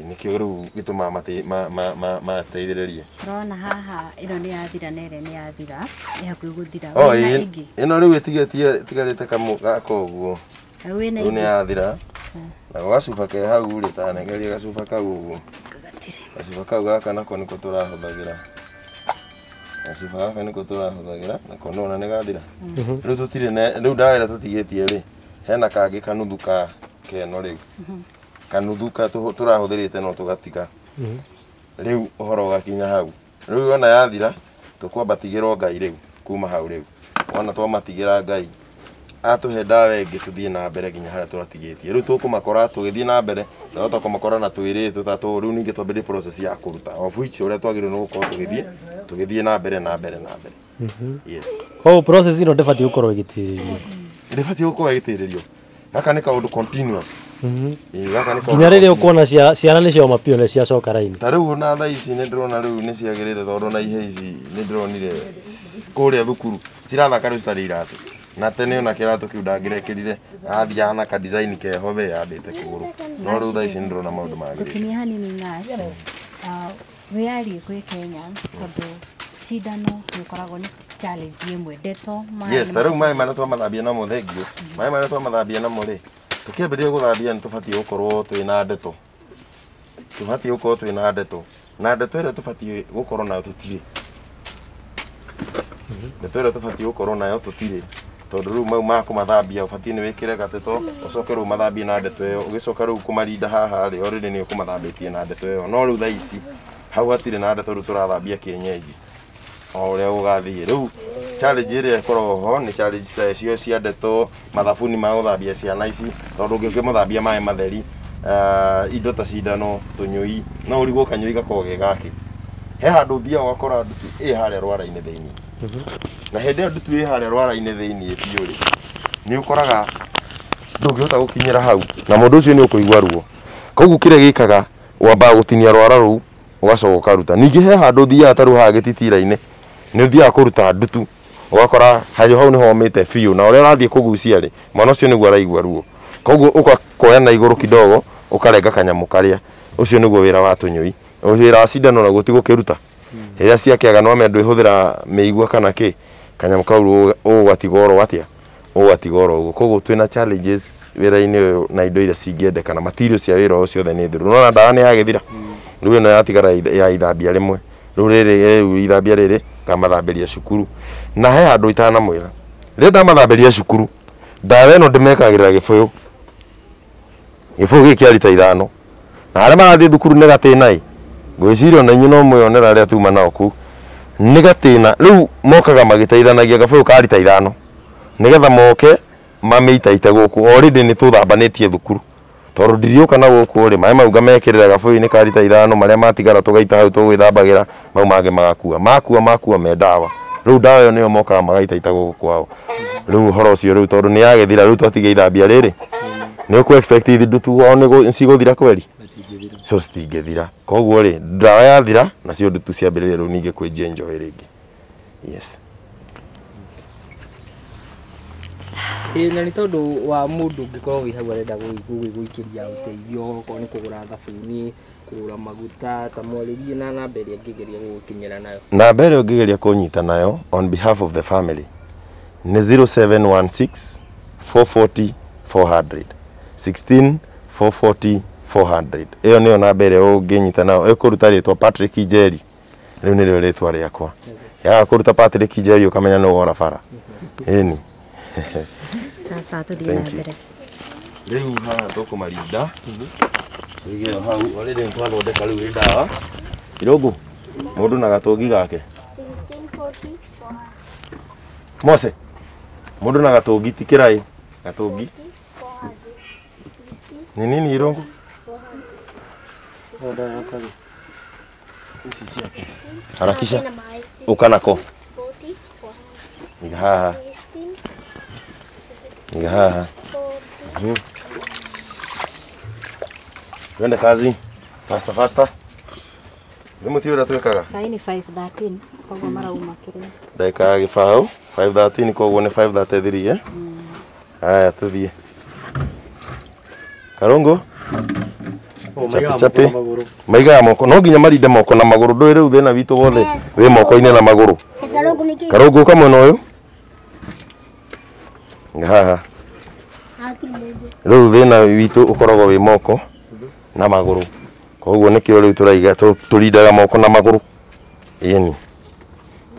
Nĩkĩo rĩu gĩtũmaga mateithĩrĩrie. Ũrona haha ĩno nĩ yathira na ĩrĩa nĩ yathira, ĩ hakuhĩ gũthira. Ĩno rĩu ĩtigarĩte gaka ũguo. Rĩu nĩ yathira. Nako gacuba ke hau rĩ, ta nengeria gacuba kau ũguo. Gacuba kau gaka nako nĩko tũrahũthagĩra. Gacuba gaka nĩko tũrahũthagĩra, nako nĩwona nĩ gathira. Rĩu tũtirĩ rĩu ndawa ĩrĩa tũtigĩtie rĩ, hena kangĩ kanuthu ka keno rĩu. Kanuthu ka tũrahũthĩrĩte no tũgatiga. Rĩu ũhoro ũgakinya hau. Rĩu ona yathira tũkwambatigĩrwo Ngai rĩu kuma hau rĩu. Wona twamatigĩra Ngai atũhe ndawa ĩngĩ tũthiĩ na mbere nginya harĩa tũratigĩtie. Rĩu tũkũmakora tũgĩthiĩ na mbere twahota kũmakora na twĩrĩ tũtatũ rĩu ningĩ twambĩrĩrie process ya kũruta of which ũrĩa twagĩrĩirwo nĩ gũkorwo tũgĩthiĩ na mbere na mbere na mbere. Yes. Koguo process ĩno ndĩbatiĩ gũkorwo ĩgĩtĩrĩrio. Ndĩbatiĩ gũkorwo ĩgĩtĩrĩrio. Gaka nĩ kaũndũ continuous. Gaka nĩ kaũndũ nginya rĩrĩa ũkuona ciana nĩ cioma biũ nĩ ciacoka raini. Ta rĩu ona thaa ici nĩ ndĩrona rĩu nĩ ciagĩrĩte tondũ ona ihe ici nĩ ndĩronire kũrĩa thukuru cirathaka rĩu citarĩ iratũ. Na tene ona kĩratũ kĩu ndangĩrekĩrire athiaga na ka design keho we yambĩte kũgũrũ. No rĩu thaa ici nĩ ndĩrona maũndũ magĩrĩte. Gũkinyia hanini Nash, wĩyarie kwĩ Kenyans tondũ cindano nĩ ũkoragwo nĩ challenge ĩmwe ndeto. Yes, ta rĩu maĩ marĩa twamathambia namo thengio. Maĩ marĩa twamathambia namo rĩ, tũkĩambĩrĩria gũthambia nĩ tũbatiĩ gũkorwo twĩna ndeto. Tũbatiĩ gũkorwo twĩna ndeto. Na ndeto ĩrĩa tũbatiĩ gũkorwo nayo tũtirĩ. Ndeto ĩrĩa tũbatiĩ gũkorwo nayo tũtirĩ. Tondũ rĩu mau ma kũmathambia ũbatiĩ nĩ wĩkĩre gateto ũcoke rĩu mathambie na ndeto ĩyo ũgĩcoka rĩu kũmarinda haha rĩ already nĩ ũkũmathambĩtie na ndeto ĩyo. No rĩu thaa ici hau hatirĩ na ndeto rĩu tũrathambia kĩenyenji o ũrĩa gũgathiĩ. Rĩu challenge ĩrĩa ĩkoragwo ho nĩ challenge ta icio cia ndeto, mathabuni ma gũthambia ciana ici tondũ ũngĩkĩmũthambia maĩ matheri, indo ta cindano, tũnyũi, no ũrigwo kanyũi gakoragwo ge gakĩ. He handũ ũthiaga ũgakora ndutu ĩ harĩa rwara-inĩ thĩinĩ. Na hĩndĩ ĩyo ndutu ĩ harĩa rwara-inĩ thĩinĩ biũ rĩ, nĩ ũkoraga ndũngĩhota gũkinyĩra hau na mũndũ ũcio nĩ ũkũigua ruo. Koguo kĩrĩa gĩkaga wambaga gũtinia rwara rũu ũgacoka ũkaruta. Ningĩ he handũ ũthiaga ta rĩu haha gĩtitira-inĩ nĩ ũthiaga kũruta ndutu ũgakora handũ hau nĩ homĩte biũ na ũrĩa ũrathiĩ kũgucia rĩ mwana ũcio nĩguo araigua ruo. Koguo ũgakoya na igũrũ kidogo ũkarenga kanyamũ karĩa. Ũcio nĩguo wĩra wa tũnyũi. Wĩra wa cindano naguo ti gũkĩruta. Rĩrĩa ciakĩaga no amenya ndwĩhũthĩra mĩigua kana kĩ kanyamũ kau ũgatiga oro atĩa ũgatiga oro ũguo. Koguo twĩna challenges wĩra-inĩ ũyũ na indo iria cingĩendekana materials cia wĩra ũyũ ciothe nĩ thiru. Nĩwona ndawa nĩ yagĩthira rĩu ĩno yatigara ya ithambia rĩmwe rĩu rĩrĩ rĩu ithambia rĩrĩ ngamathambĩria cukuru. Na he handũ itanamwĩra rĩrĩa ndamathambĩria cukuru ndawa ĩno ndĩmekagĩrĩra gĩbũyũ gĩbũyũ gĩkĩ kĩa rita 5 na arĩa marathiĩ thukuru nĩ gatĩna ĩ ngwĩciria ona inyuĩ no mwĩonera arĩa tuma nao kũu nĩ gatĩna. Rĩu mokaga magĩteithanagia gabũyũ ka rita 5 nĩgetha moke mamĩitaite gũkũ. Already nĩ tũthambanĩtie thukuru tondũ ndiriũka na gũkũ rĩ maĩ mau ngamekĩrĩra gabũyũ-inĩ ka rita 5 marĩa matigara tũgaita hau tũgwĩthambagĩra mau mangĩ magakua makua me ndawa. Rĩu ndawa ĩyo nĩyo mokaga magaitaita gũkũ kwao. Rĩu ũhoro ũcio rĩu tondũ nĩ yagĩthira rĩu twatiga ithambia rĩrĩ nĩ ũkũ expect ndutu o nĩ cigũthira kweri so citingĩthira. Koguo rĩ ndawa yathira nacio ndutu ciambĩrĩria rĩu ningĩ kwĩnjia njohi rĩngĩ. Yes. Na nĩ tondũ wa mũndũ ũngĩkorwo wĩ hau arenda gũgĩikĩria ũteithio okorwo nĩ kũgũra thabuni, kũgũra maguta, ta mwarĩrie na namba ĩrĩa angĩgeria gũgũkinyĩra nayo. Namba ĩrĩa ũngĩgeria kũnyita nayo on behalf of the family nĩ 0716 440 400 16 440 400. Ĩyo nĩyo namba ĩrĩa ũngĩnyita nayo. Ĩkũruta rĩtwa Patrick Njeri. Rĩu nĩrĩo rĩtwa rĩakwa. Yaga kũruta Patrick Njeri ũkamenya nĩ wora bara. Ĩni. Sasa tũthiĩ na mbere. Rĩu haha tũkũmarinda. Tũige hau already nĩ twathondeka rĩu ndawa. Irũngũ mũndũ na gatũngi gake. 1640 Mose mũndũ na gatũngi ti kĩraĩ gatũngi. Ni nini Irũngũ? Harakisha. Ũka nako. Iga haha. Iga haha. Twende kazi. Faster faster. Nĩ mũti ũrĩa twĩkaga? Sai ni 5:13 koguo marauma kĩrĩa. Ndagĩka ya gĩbaũ 5:13 koguo nĩ 5:33 eh? Haya tũthiĩ. Karũngũ. Chapi. Maigaga moko no nginya marinde moko na magũrũ ndũĩ rĩu thĩna witũ wothe wĩ moko-inĩ na magũrũ. Karũngũ ũka mwena ũyũ. Haha. Rĩu thĩna witũ ũkoragwo wĩ moko na magũrũ. Koguo nĩkĩo rĩu tũraiga tũrindaga moko na magũrũ. Ĩni.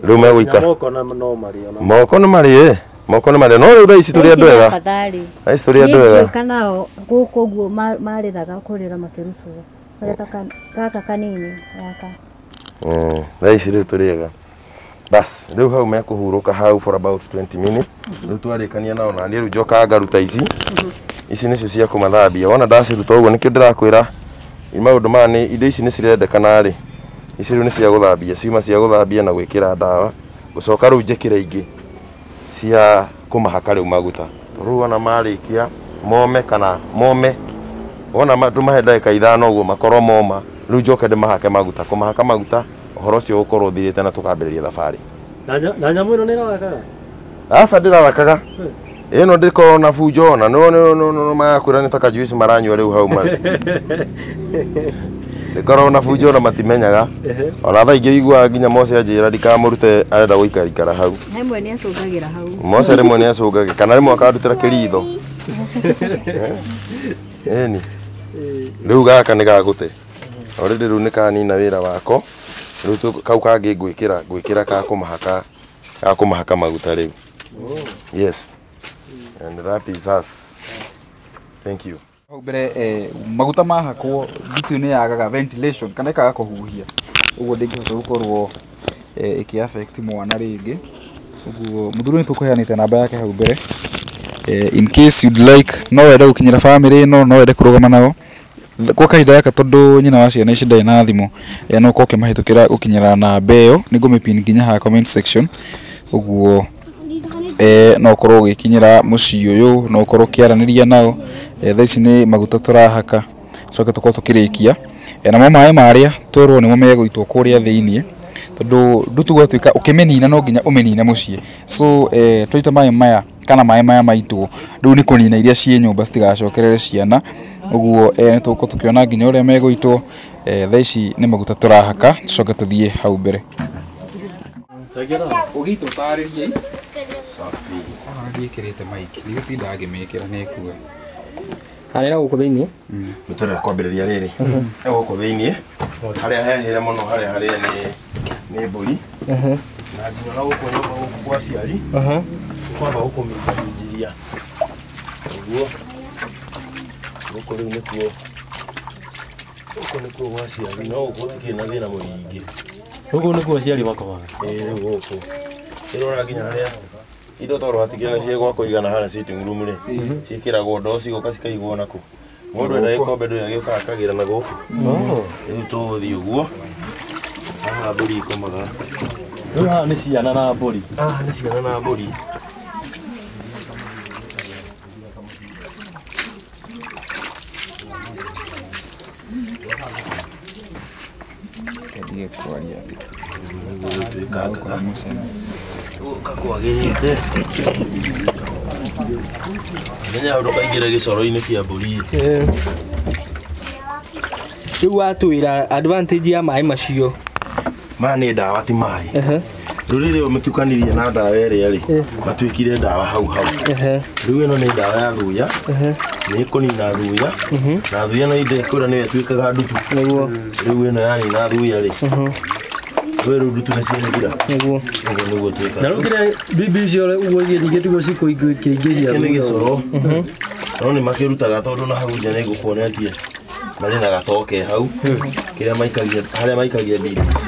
Rĩu megũikara. Moko na no marĩo. Moko nĩ marĩe. Moko nĩ marĩo. No rĩu thaa ici tũrĩ andũ ega. Thaa ici tũrĩ andũ ega. Ngĩũka nao gũkũ ũguo marĩraga kũrĩra makĩrutwo. Gaka kanini gaka. Thaa ici rĩu tũrĩega. Bas, rĩu hau mekũhurũka hau for about 20 minutes. Rĩu twarĩkania nao na niĩ rĩu njokaga ngaruta ici. Ici nĩcio cia kũmathambia. Wona ndaciruta ũguo nĩkĩo ndĩrakwĩra maũndũ maya nĩ indo ici nĩ cirendekana rĩ. Ici rĩu nĩ cia gũthambia, ciuma cia gũthambia na gwĩkĩra ndawa. Gũcoka rĩu njĩkĩre ingĩ cia kũmahaka rĩu maguta. Rĩu wona marĩkia mome kana mome wona tũmahe ndagĩka 5 ũguo makorwo moma, rĩu njoke ndĩmahake maguta. Kũmahaka maguta ũhoro ũcio ũgũkorwo ũthirĩte na tũkambĩrĩria thabarĩ. Na nyamũ ĩno nĩ ĩrarakaga? Aca ndĩrarakaga. Ĩno ndĩkoragwo na bunjo ona no marakwĩra nĩ ta kajuici maranyua rĩu hau marĩ. Ndĩkoragwo na bunjo ona matimenyaga. Ona thaa ingĩ ũiguaga nginya Mose anjĩra ndikamũrute arenda gũikarikara hau. Rĩmwe nĩ acũngagĩra hau. Mose rĩmwe nĩ acũngagĩra kana rĩmwe akandutĩra kĩritho. Ĩni. Rĩu gaka nĩ gagũte. Already rĩu nĩ kanina wĩra wako. Rĩu kau kangĩ ngwĩkĩra ka kũmahaka maguta rĩu. Yes. And that is us. Thank you. Hau mbere maguta mahakwo ndutu nĩ yagaga ventilation kana ĩkaga kũhuhia ũguo ndĩngĩhota gũkorwo ĩkĩ affect mwana rĩngĩ. Ũguo mũthuri nĩ tũkũheanĩte namba yake hau mbere in case you'd like no wende gũkinyĩra family ĩno, no wende kũrũgama nao kwa kahinda gaka tondũ nyina wa ciana ici ndarĩ na thimũ, no ũkorwo ũkĩmahĩtũkĩra gũkinyĩra namba ĩyo nĩ ngũmĩpin nginya haha comment section. Ũguo no ũkorwo ũgĩkinyĩra mũciĩ ũyũ, no ũkorwo ũkĩaranĩria nao. Thaa ici nĩ maguta tũrahaka coke tũkorwo tũkĩrĩkia. Namo maĩ marĩa twerwo nĩmo megũitwo kũrĩa thĩiniĩ tondũ ndutu gwatuĩka ũkĩmĩnina no nginya ũmĩnine mũciĩ. So twaita maĩ maya kana maĩ maya maitwo rĩu nĩ kũnina iria ciĩ nyũmba citigacokerere ciana. Ũguo nĩ tũgũkorwo tũkĩona nginya ũrĩa megũitwo. Thaa ici nĩ maguta tũrahaka tũcoke tũthiĩ hau mbere. Ũgĩitwo ũtarĩrie. Haha ndiĩkĩrĩte maingĩ, ndigũtinda ngĩmĩkĩra nĩ ĩkue. Harĩa gũkũ thĩiniĩ? Nĩ tũrenda kwambĩrĩria rĩrĩ. Gũkũ thĩiniĩ harĩa hehĩre mũno harĩa harĩa nĩ mbũri. Na nginya na gũkũ nyũmba gũkũ kwa aciari kwamba gũkũminjaminjiria ũguo. Gũkũ rĩu nĩkuo gũkũ nĩkuo gwa aciari, no gũkũ gũtikĩrĩ na thĩna mũingĩ. Gũkũ nĩkuo aciari makomaga? Ĩĩ rĩu gũkũ ĩrora nginya harĩa indo tondũ hatikĩrĩ na cie gwa kũigana harĩa sitting room rĩ, ciĩkĩragwo ndoo cigoka cikaigwo nakũ. Mũndũ enda gĩkombe ndũrĩ agĩũkaga akagĩra na gũkũ. Rĩu tũgũthiĩ ũguo. Haha mbũri ikomaga. Rĩu haha nĩ ciana na mbũri. Haha nĩ ciana na mbũri. Ndige kwaria. Gũtuĩkangaga kakwagĩrĩte. Menya hau ndũkaingĩre gĩcoro-inĩ kĩa mbũri. Rĩu watwĩra advantage ya maĩ macio. Maya nĩ ndawa ti maĩ. Rĩu rĩrĩa ũmĩtukanirie na ndawa ĩrĩa rĩ, matuĩkire ndawa hau hau. Rĩu ĩno nĩ ndawa ya thuya, nĩ ĩkũnina thuya, na thuya no ĩndĩkwĩra nĩyo ĩtuĩkaga ndutu. Rĩu ĩno yanina thuya rĩ, rĩu ndutu nĩ ciathira. Nĩguo. Ũguo nĩguo twĩkaga. Na rĩu kĩrĩa bibi icio ũguo nyingĩ tiguo cikũingĩria Gĩkĩ nĩ gĩcoro. No nĩ makĩrutaga tondũ na hau nja nĩ ngũkuonetie marĩ na gatoke hau kĩrĩa maikagia harĩa maikagia bibi ici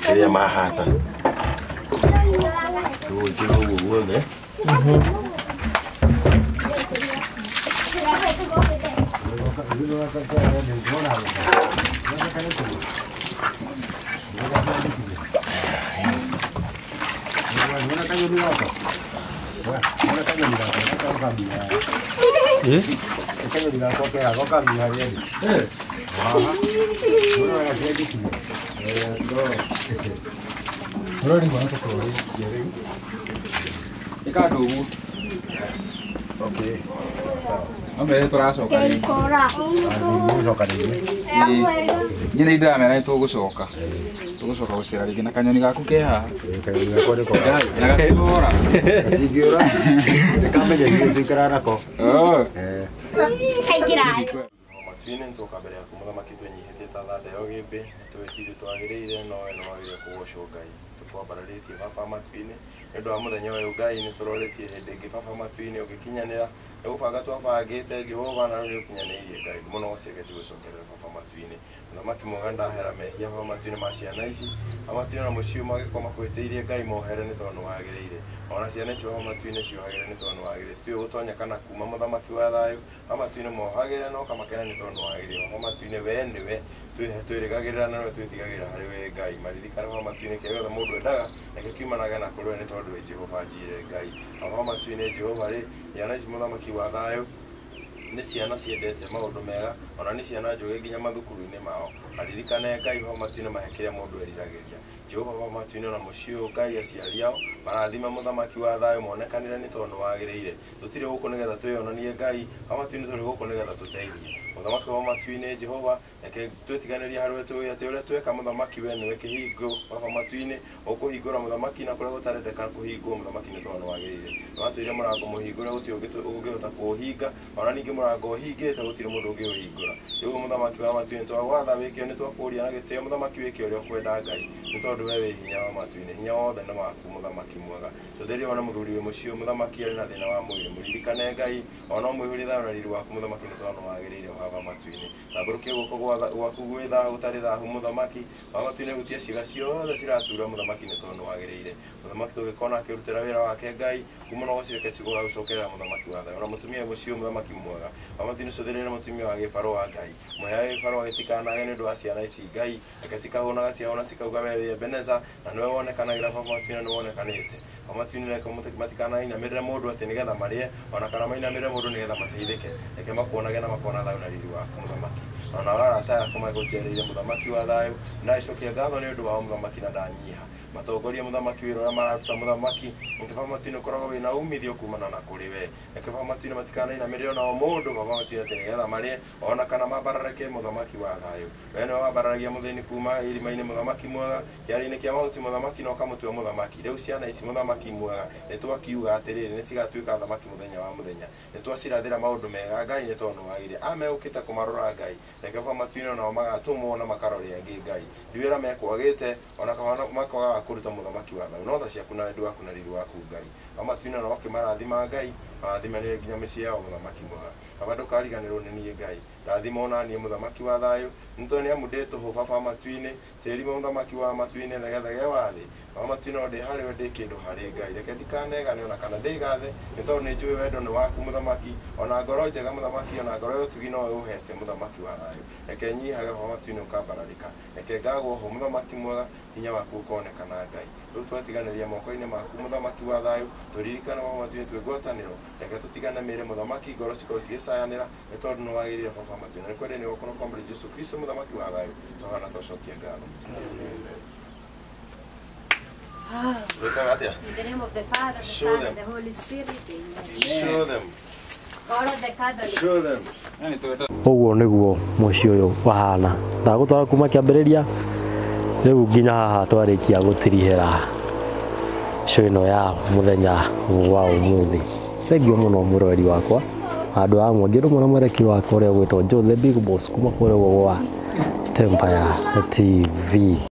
kĩrĩa mahata. Tũgwĩkĩra ũguo guothe. Ĩka andũ ũguo. Okay. No mere tũracoka rĩngĩ. Tũgũcoka rĩngĩ. Niĩ nĩ ndĩramera nĩ tũgũcoka. Tũgũcoka gũcera rĩngĩ na kanyoni gaku ke haha. Kanyoni gakwa nĩko. Na gatingĩũra. Gatingĩũra. Nĩkamenya ithuĩ tũikaraga nako. Kaingĩra. Matu-inĩ nĩtwoka mbere yaku mũthamaki twĩnyihĩtie ta thanda ya ũgĩmbĩ, nĩtũĩ twagĩrĩire no we nĩwagĩrĩire kũgocwo Ngai. Tũkwambararĩtie baba matu-inĩ nĩ ũndũ wa mũthenya ũyũ Ngai, nĩtũroretie hĩndĩ ĩngĩ baba matu-inĩ ũgĩkinyanĩra Nĩgũbanga twabangĩte Jehova na rĩu nĩũkinyanĩirie Ngai mũno ciake cigũcokerera baba matu-inĩ. Mũthamaki mwega ndahera mehia baba matu-inĩ ma ciana ici. Baba matu-inĩ na mũciĩ ũyũ magĩkorwo makwĩtĩirie Ngai mohere nĩ tondũ nĩwagĩrĩire. Ona ciana ici baba matu-inĩ ciohagĩre nĩ tondũ nĩwagĩrĩire. Citiũĩ gũtonya kana kuma mũthamaki wa thayũ. Baba matu-inĩ mohagĩre na ũkamakena nĩ tondũ nĩwagĩrĩire. Baba matu-inĩ we nĩwe twĩrĩgagĩrĩra na nĩwe twĩtigagĩrĩra harĩ we Ngai. Maririkane baba matu-inĩ kĩrĩa gĩothe mũndũ endaga nakĩo kiumanaga na kũrĩ we nĩ tondũ wĩ Jehova Njire Ngai. Baba matu-inĩ Jehova rĩ, ciana ici mũthamaki wa thayũ nĩ ciana ciendete maũndũ mega ona nĩ ciana njũgĩ nginya mathukuru-inĩ mao. Maririkane Ngai baba matu-inĩ mahe kĩrĩa mũndũ eriragĩria. Jehova baba matu-inĩ ona mũciĩ ũyũ Ngai aciari ao marathime mũthamaki wa thayũ monekanĩre nĩ tondũ nĩwagĩrĩire. Tũtirĩ gũkũ nĩgetha twĩyonanie Ngai, baba matu-inĩ tũrĩ gũkũ nĩgetha tũteithie. Mũthamaki wa matu-inĩ Jehova reke twĩtiganĩrie harĩ we tũĩ atĩ ũrĩa tweka mũthamaki we nĩwe kĩhingo baba matu-inĩ ũkũhingũra mũthamaki na kũrĩa gũtarendeka kũhingwo mũthamaki nĩ tondũ nĩwagĩrĩire. Nĩwatwĩrire mũrango mũhingũre gũtirĩ ũngĩhota kũũhinga ona ningĩ mũrango ũhingĩte gũtirĩ mũndũ ũngĩũhingũra. Rĩu mũthamaki wa matu-inĩ twagwatha wĩke nĩ twakũũria na gĩtĩo mũthamaki wĩke ũrĩa ũkwenda Ngai nĩ tondũ we wĩ hinya wa matu-inĩ hinya wothe nĩ waku mũthamaki mwega. Tũtherie ona mũthuri wĩ mũciĩ mũthamaki arĩ na thĩna wa mwĩrĩ mũririkane Ngai ona ũmũihũrie thayũ na riri waku mũthamaki nĩ tondũ nĩwagĩrĩire baba matu-inĩ. Tambũrũkia guoko gwaku gwĩ thahu gũtarĩ thahu mũthamaki baba matu-inĩ hutia ciĩga ciothe ciratura mũthamaki nĩ tondũ nĩwagĩrĩire. Mũthamaki tũgĩkona akĩrutĩra wĩra wake Ngai kuma no gũcireke cigũcokerera mũthamaki wa thayũ. Ona mũtumia mũciĩ mũthamaki mwega baba matu-inĩ cũthĩrĩre mũtumia wa gĩbarũa Ngai mũheage gĩbarũa gĩtikanage nĩ ũndũ wa ciana ici Ngai reke cikahũnaga ciahũna cikauga we wĩ Ebeneza na nĩwe wonekanagĩra baba matu-inĩ nĩwonekanĩte. Baba matu-inĩ reke matikanainamĩrĩre mũndũ atĩ nĩgetha marĩe ona kana mainamĩrĩre mũndũ nĩgetha mateithĩke. Reke makuonage na makona thayũ na riri waku mũthamaki. Ona arata aku magũcereire mũthamaki wa thayũ ndacokia ngatho nĩ ũndũ wao mũthamaki na ndanyiha. Matongorie mũthamaki wĩra ũrĩa mararuta mũthamaki reke baba matu-inĩ ũkoragwo wĩna umithio kumana na kũrĩ we. Reke baba matu-inĩ matikanainamĩrĩre ona o mũndũ baba matu-inĩ atĩ nĩgetha marĩe ona kana mambararake mũthamaki wa thayũ. We nĩwe wambararagia mũthĩni kuma irima-inĩ mũthamaki mwega kĩara-inĩ kĩa mahuti mũthamaki na ũkamũtua mũthamaki. Rĩu ciana ici mũthamaki mwega nĩtwakiuga atĩrĩrĩ nĩcigatuĩka athamaki mũthenya wa mũthenya. Nĩtwacirathĩra maũndũ mega Ngai nĩ tondũ nĩwagĩrĩire. Amegũkĩte kũmarora Ngai reke baba matu-inĩ onao magatũmwo na makarore angĩ Ngai. Ti wĩra mekwagĩte ona kana makwagaga kũruta mũthamaki wa thayũ no tha ciaku na wendo waku na riri waku Ngai. Baba matu-inĩ onao ũkĩmarathima Ngai marathimanĩre nginya mĩciĩ yao mũthamaki mwega. Baba ndũkariganĩrwo nĩ niĩ Ngai ndathima ona niĩ mũthamaki wa thayũ nĩ tondũ nĩ amu ndĩ tũhũ baba matu-inĩ tĩri mũthamaki wa matu-inĩ thegethege wa thĩ. Baba matu-inĩ no ndĩ harĩ we ndĩ kĩndũ harĩ Ngai reke ndikanegane ona kana ndĩgathe nĩ tondũ nĩ njũĩ wendo nĩ waku mũthamaki ona ngoro njega mũthamaki ona ngoro ya ũtugi nowe ũhete mũthamaki wa thayũ. Reke nyihage baba matu-inĩ ũkambararĩka reke ngagwo ho mũthamaki mwega hinya waku ũkonekana Ngai. Rĩu twatiganĩria moko-inĩ maku mũthamaki wa thayũ tũririkane baba matu-inĩ twĩ ngwatanĩro reke tũtigane mĩĩrĩ mũthamaki ngoro cikorwo cigĩcayanĩra nĩ tondũ nĩwagĩrĩire baba matu-inĩ. Nĩ kwendeni gũkorwo kwa mbere Jesũ Kristo mũthamaki wa thayũ tũhana twacokia ngatho. Wĩkaga atĩa? In the name of the Father, the Show Son, them. and the Holy Spirit. Amen. Show them. All of the Catholics. Show them. Ũguo nĩguo mũciĩ ũyũ wahana. Ndagũtwara kuma kĩambĩrĩria rĩu nginya haha twarĩkia gũtirihĩra show ĩno ya mũthenya wa ũmũthĩ. Thengiũ mũno mũroreri wakwa handũ ha Mwangi rũmwe na mwerekeri wakwa ũrĩa ũgwĩtwo Joe the Big Boss kuma kũrĩa ũguo gwa Tempire TV.